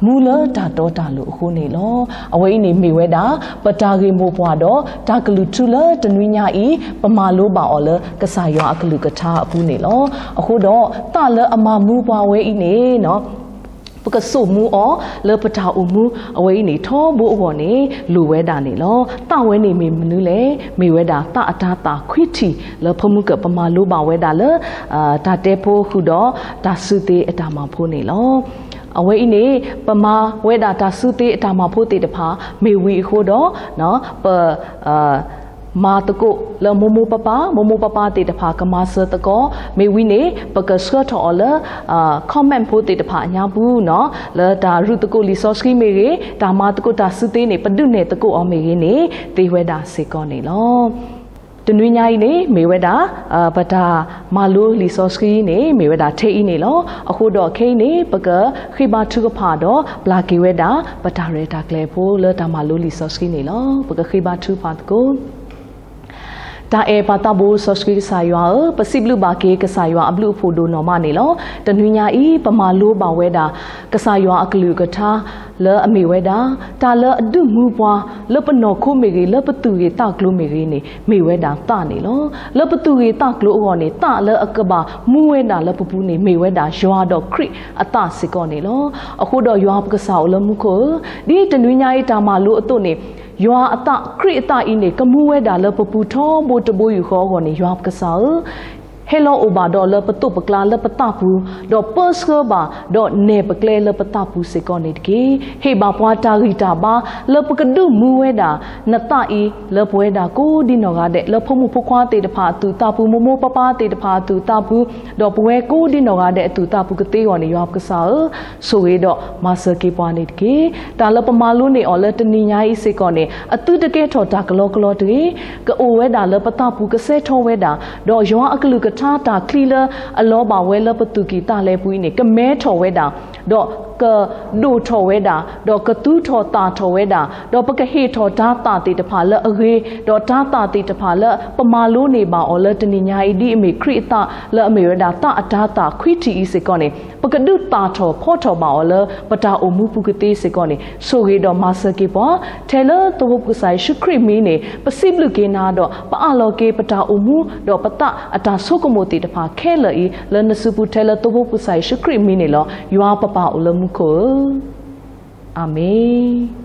မူလၢတၢ်တီတၢ်လိၤအဃိန့ၣ်လီၤ. အဝဲအံၤန့ၣ်မ့ၢ်ဝဲဒၣ် ပတၢ်ဂ့ၢ်မိၢ်ပှၢ်ဒီးတၢ်ကလုၢ်ထူလၢတနွံညါအံၤ ပမၤလိဘၣ်အီၤလၢကစၢ်ယွၤအကလုၢ်ကထါအပူၤန့ၣ်လီၤ. အဃိဒီး သးလၢအမၤမူပှၤဝဲအံၤန့ၣ် ပကစိာ်မူအီၤလၢပတၢ်အိၣ်မူအဝဲအံၤန့ၣ် ထီဘိအဂီၢ်န့ၣ် လိၣ်ဝဲဒၣ်န့ၣ်လီၤ. သးဝဲန့ၣ်မ့ၢ်မနုၤလဲၣ်. မ့ၢ်ဝဲဒၣ်သးအတၤသၣ်ခွံထံၣ်လၢဖဲမုၢ်ကၢၢ်ပမၤလိဘၣ်ဝဲဒၣ်လၢ တၢ်တဲဖိဃုာ်ဒီးတၢ်စုသ့အတၢ်မၤဖိန့ၣ်လီၤ. အဝဲအံၤန့ၣ် ပမၤဝဲဒၣ်တၢ်စုသ့အတၢ်မၤဖိသ့ၣ်တဖၣ် မ့ၢ်ဝံၤအဃိဒီး ပ မၤသကိးလၢမိၢ်မိၢ်ပၢ်ပၢ်, မိၢ်မိၢ်ပၢ်ပၢ်သ့ၣ်တဖၣ်ကမၤစၢၤသကိး, မ့ၢ်ဝံၤန့ၣ် ပကဆှၢထီၣ်အီၤလၢ comment ဖိသ့ၣ်တဖၣ်အညါပူၤန့ၣ်, လၢတၢ်ရူၢ်သကိးလံာ်စီဆှံမ့ၢ်ဂ့ၤ, တၢ်မၤသကိးတၢ်စုသ့န့ၣ် ပဒုးနဲၣ်သကိးအီၤမ့ၢ်ဂ့ၤန့ၣ် သ့ဝဲဒၣ်စ့ၢ်ကီးန့ၣ်လီၤ. တနွံညါအံၤန့ၣ် မ့ၢ်ဝဲဒၣ် ပတၢ်မၤလိလံာ်စီဆှံန့ၣ် မ့ၢ်ဝဲဒၣ်ထဲအံၤန့ၣ်လီၤ. အဃိဒီးခဲအံၤန့ၣ် ပကဃ့ဘါထုကဖၣ်ဒီး ပျၢ်က့ၤဝဲဒၣ် ပတၢ်ရဲၣ်တၢ်ကျဲၤဖိလၢတၢ်မၤလိလံာ်စီဆှံန့ၣ်လီၤ. ပကဃ့ဘါထုကဖၣ်သကိး. တၢ်အဲၣ်ပၢ်သးဘိစီဆှံကစၢ်ယွၤဧၢ, ပစံးဘျုးဘၣ်က့ၤကစၢ်ယွၤအဘျုးအဖှိၣ်ဒိၣ်နီၢ်မးန့ၣ်လီၤ. တနွံညါအံၤ ပမၤလိဘၣ်ဝဲဒၣ် ကစၢ်ယွၤအကလုၢ်ကထါ လၢအမ့ၢ်ဝဲဒၣ် တၢ်လၢအဒုးမူပှၤ လၢပနီၢ်ခိမ့ၢ်ဂ့ၤ လၢပသူၣ်ဂ့ၢ်သးကျိၤမ့ၢ်ဂ့ၤန့ၣ် မ့ၢ်ဝဲဒၣ်သးန့ၣ်လီၤ. လၢပသူၣ်ဂ့ၢ်သးကျိၤအဂီၢ်န့ၣ် သးလၢအကဘၣ်မူဝဲဒၣ်လၢပပူၤန့ၣ် မ့ၢ်ဝဲဒၣ်ယွၤဒီးခရံာ်အသးစ့ၢ်ကီးန့ၣ်လီၤ. အဃိဒီးယွၤပကစၢ်အိၣ်လၢမူခိၣ်ဧၢ, ဒ်တနွံညါအံၤတၢ်မၤလိအသိးန့ၣ် ယွၤအသး ခရံာ်အသးအံၤန့ၣ် ကမူဝဲဒၣ်လၢပပူၤထီဘိတဘိယူၢ်ဃီအဂီၢ်န့ၣ် ယွၤပကစၢ်ဧၢ, ဟဲလီၤအိၣ်ဘၣ်ဒီးလၢပသိးပကျါလၢပသးပူၤ, ဒီးပၢဆှၢဘၣ် ဒီးနဲၣ်ပကျဲလၢပသးပူၤစ့ၢ်ကီးန့ၣ်တက့ၢ်. ဟ့ၣ်ဘၣ်ပှၤတၢ်ဂံၢ်တၢ်ဘါ လၢပကဒုးမူဝဲဒၣ် နသးအံၤ လၢပဝဲဒၣ်ကိးဒံနီၢ်ဂၤဒဲး လၢဖိမုၣ်ဖိခွါသ့ၣ်တဖၣ်အသူၣ်အသးပူၤ, မိၢ်မိၢ်ပၢ်ပၢ်သ့ၣ်တဖၣ်အသူၣ်အသးပူၤ, ဒီးပဝဲကိးဒံနီၢ်ဂၤဒဲးအသူၣ်အသးပူၤကသ့အဂီၢ်န့ၣ် ယွၤပကစၢ်ဧၢ, ဆိၣ်ဂ့ၤဒီးမၤစၢၤက့ၤပှၤန့ၣ်တက့ၢ်. တၢ်လၢပမၤလိန့ၢ်အီၤလၢတနံၤညါအံၤစ့ၢ်ကီးန့ၣ် အသုတကဲထီၣ်တၢ်ကလီကလီတဂ့ၤ, ကအိၣ်ဝဲဒၣ်လၢပသးပူၤကစဲထီၣ်ဝဲဒၣ်, ဒီးယွၤအကလုၢ်ကထါတၢ်ချံလၢအလီၤဘၣ်ဝဲလၢပသူၣ်ကံၢ်သးလဲပူၤအံၤန့ၣ် ကမဲထီၣ်ဝဲဒၣ်, ဒီးကဒိၣ်ထီၣ်ဝဲဒၣ်, ဒီးကသူထီၣ်သၣ်ထီၣ်ဝဲဒၣ်, ဒီးပကဟ့ၣ်ထီၣ်တၤသၣ်သ့ၣ်တဖၣ်လၢအဂ့ၤ, ဒီးတၤသၣ်သ့ၣ်တဖၣ်လၢပမၤလိန့ၢ်ဘၣ်အီၤလၢတနံၤညါအံၤ ဒ်အမ့ၢ်ခရံာ်အသးလၢအမ့ၢ်ဝဲဒၣ်သးအတၤသၣ်ခွံထံၣ်အံၤစ့ၢ်ကီးန့ၣ် ပကဒုးသၣ်ထီၣ်ဖီထီၣ်ဘၣ်အီၤလၢပတၢ်အိၣ်မူပူၤကသ့စ့ၢ်ကီးန့ၣ် ဆိၣ်ဂ့ၤဒီးမၤစၢၤက့ၤပှၤ, ထဲလၢသိဖိပကစၢ်ယ့ၣ်ၡူးခရံာ်မံၤန့ၣ် ပစံးဘျုးက့ၤနၤဒီး ပအးလီၤက့ၤပတၢ်အိၣ်မူ ဒီးပသးအတၢ်ဆိကမိၣ်သ့ၣ်တဖၣ်ခဲလၢာ်အံၤ လၢနစုပူၤထဲလၢသိဖိပကစၢ်ယ့ၣ်ၡူးခရံာ်မံၤန့ၣ်လီၤ. ယွၤပပၢ်အိၣ်လၢမူခိၣ်ဧၢ, အၤမ့ၣ်.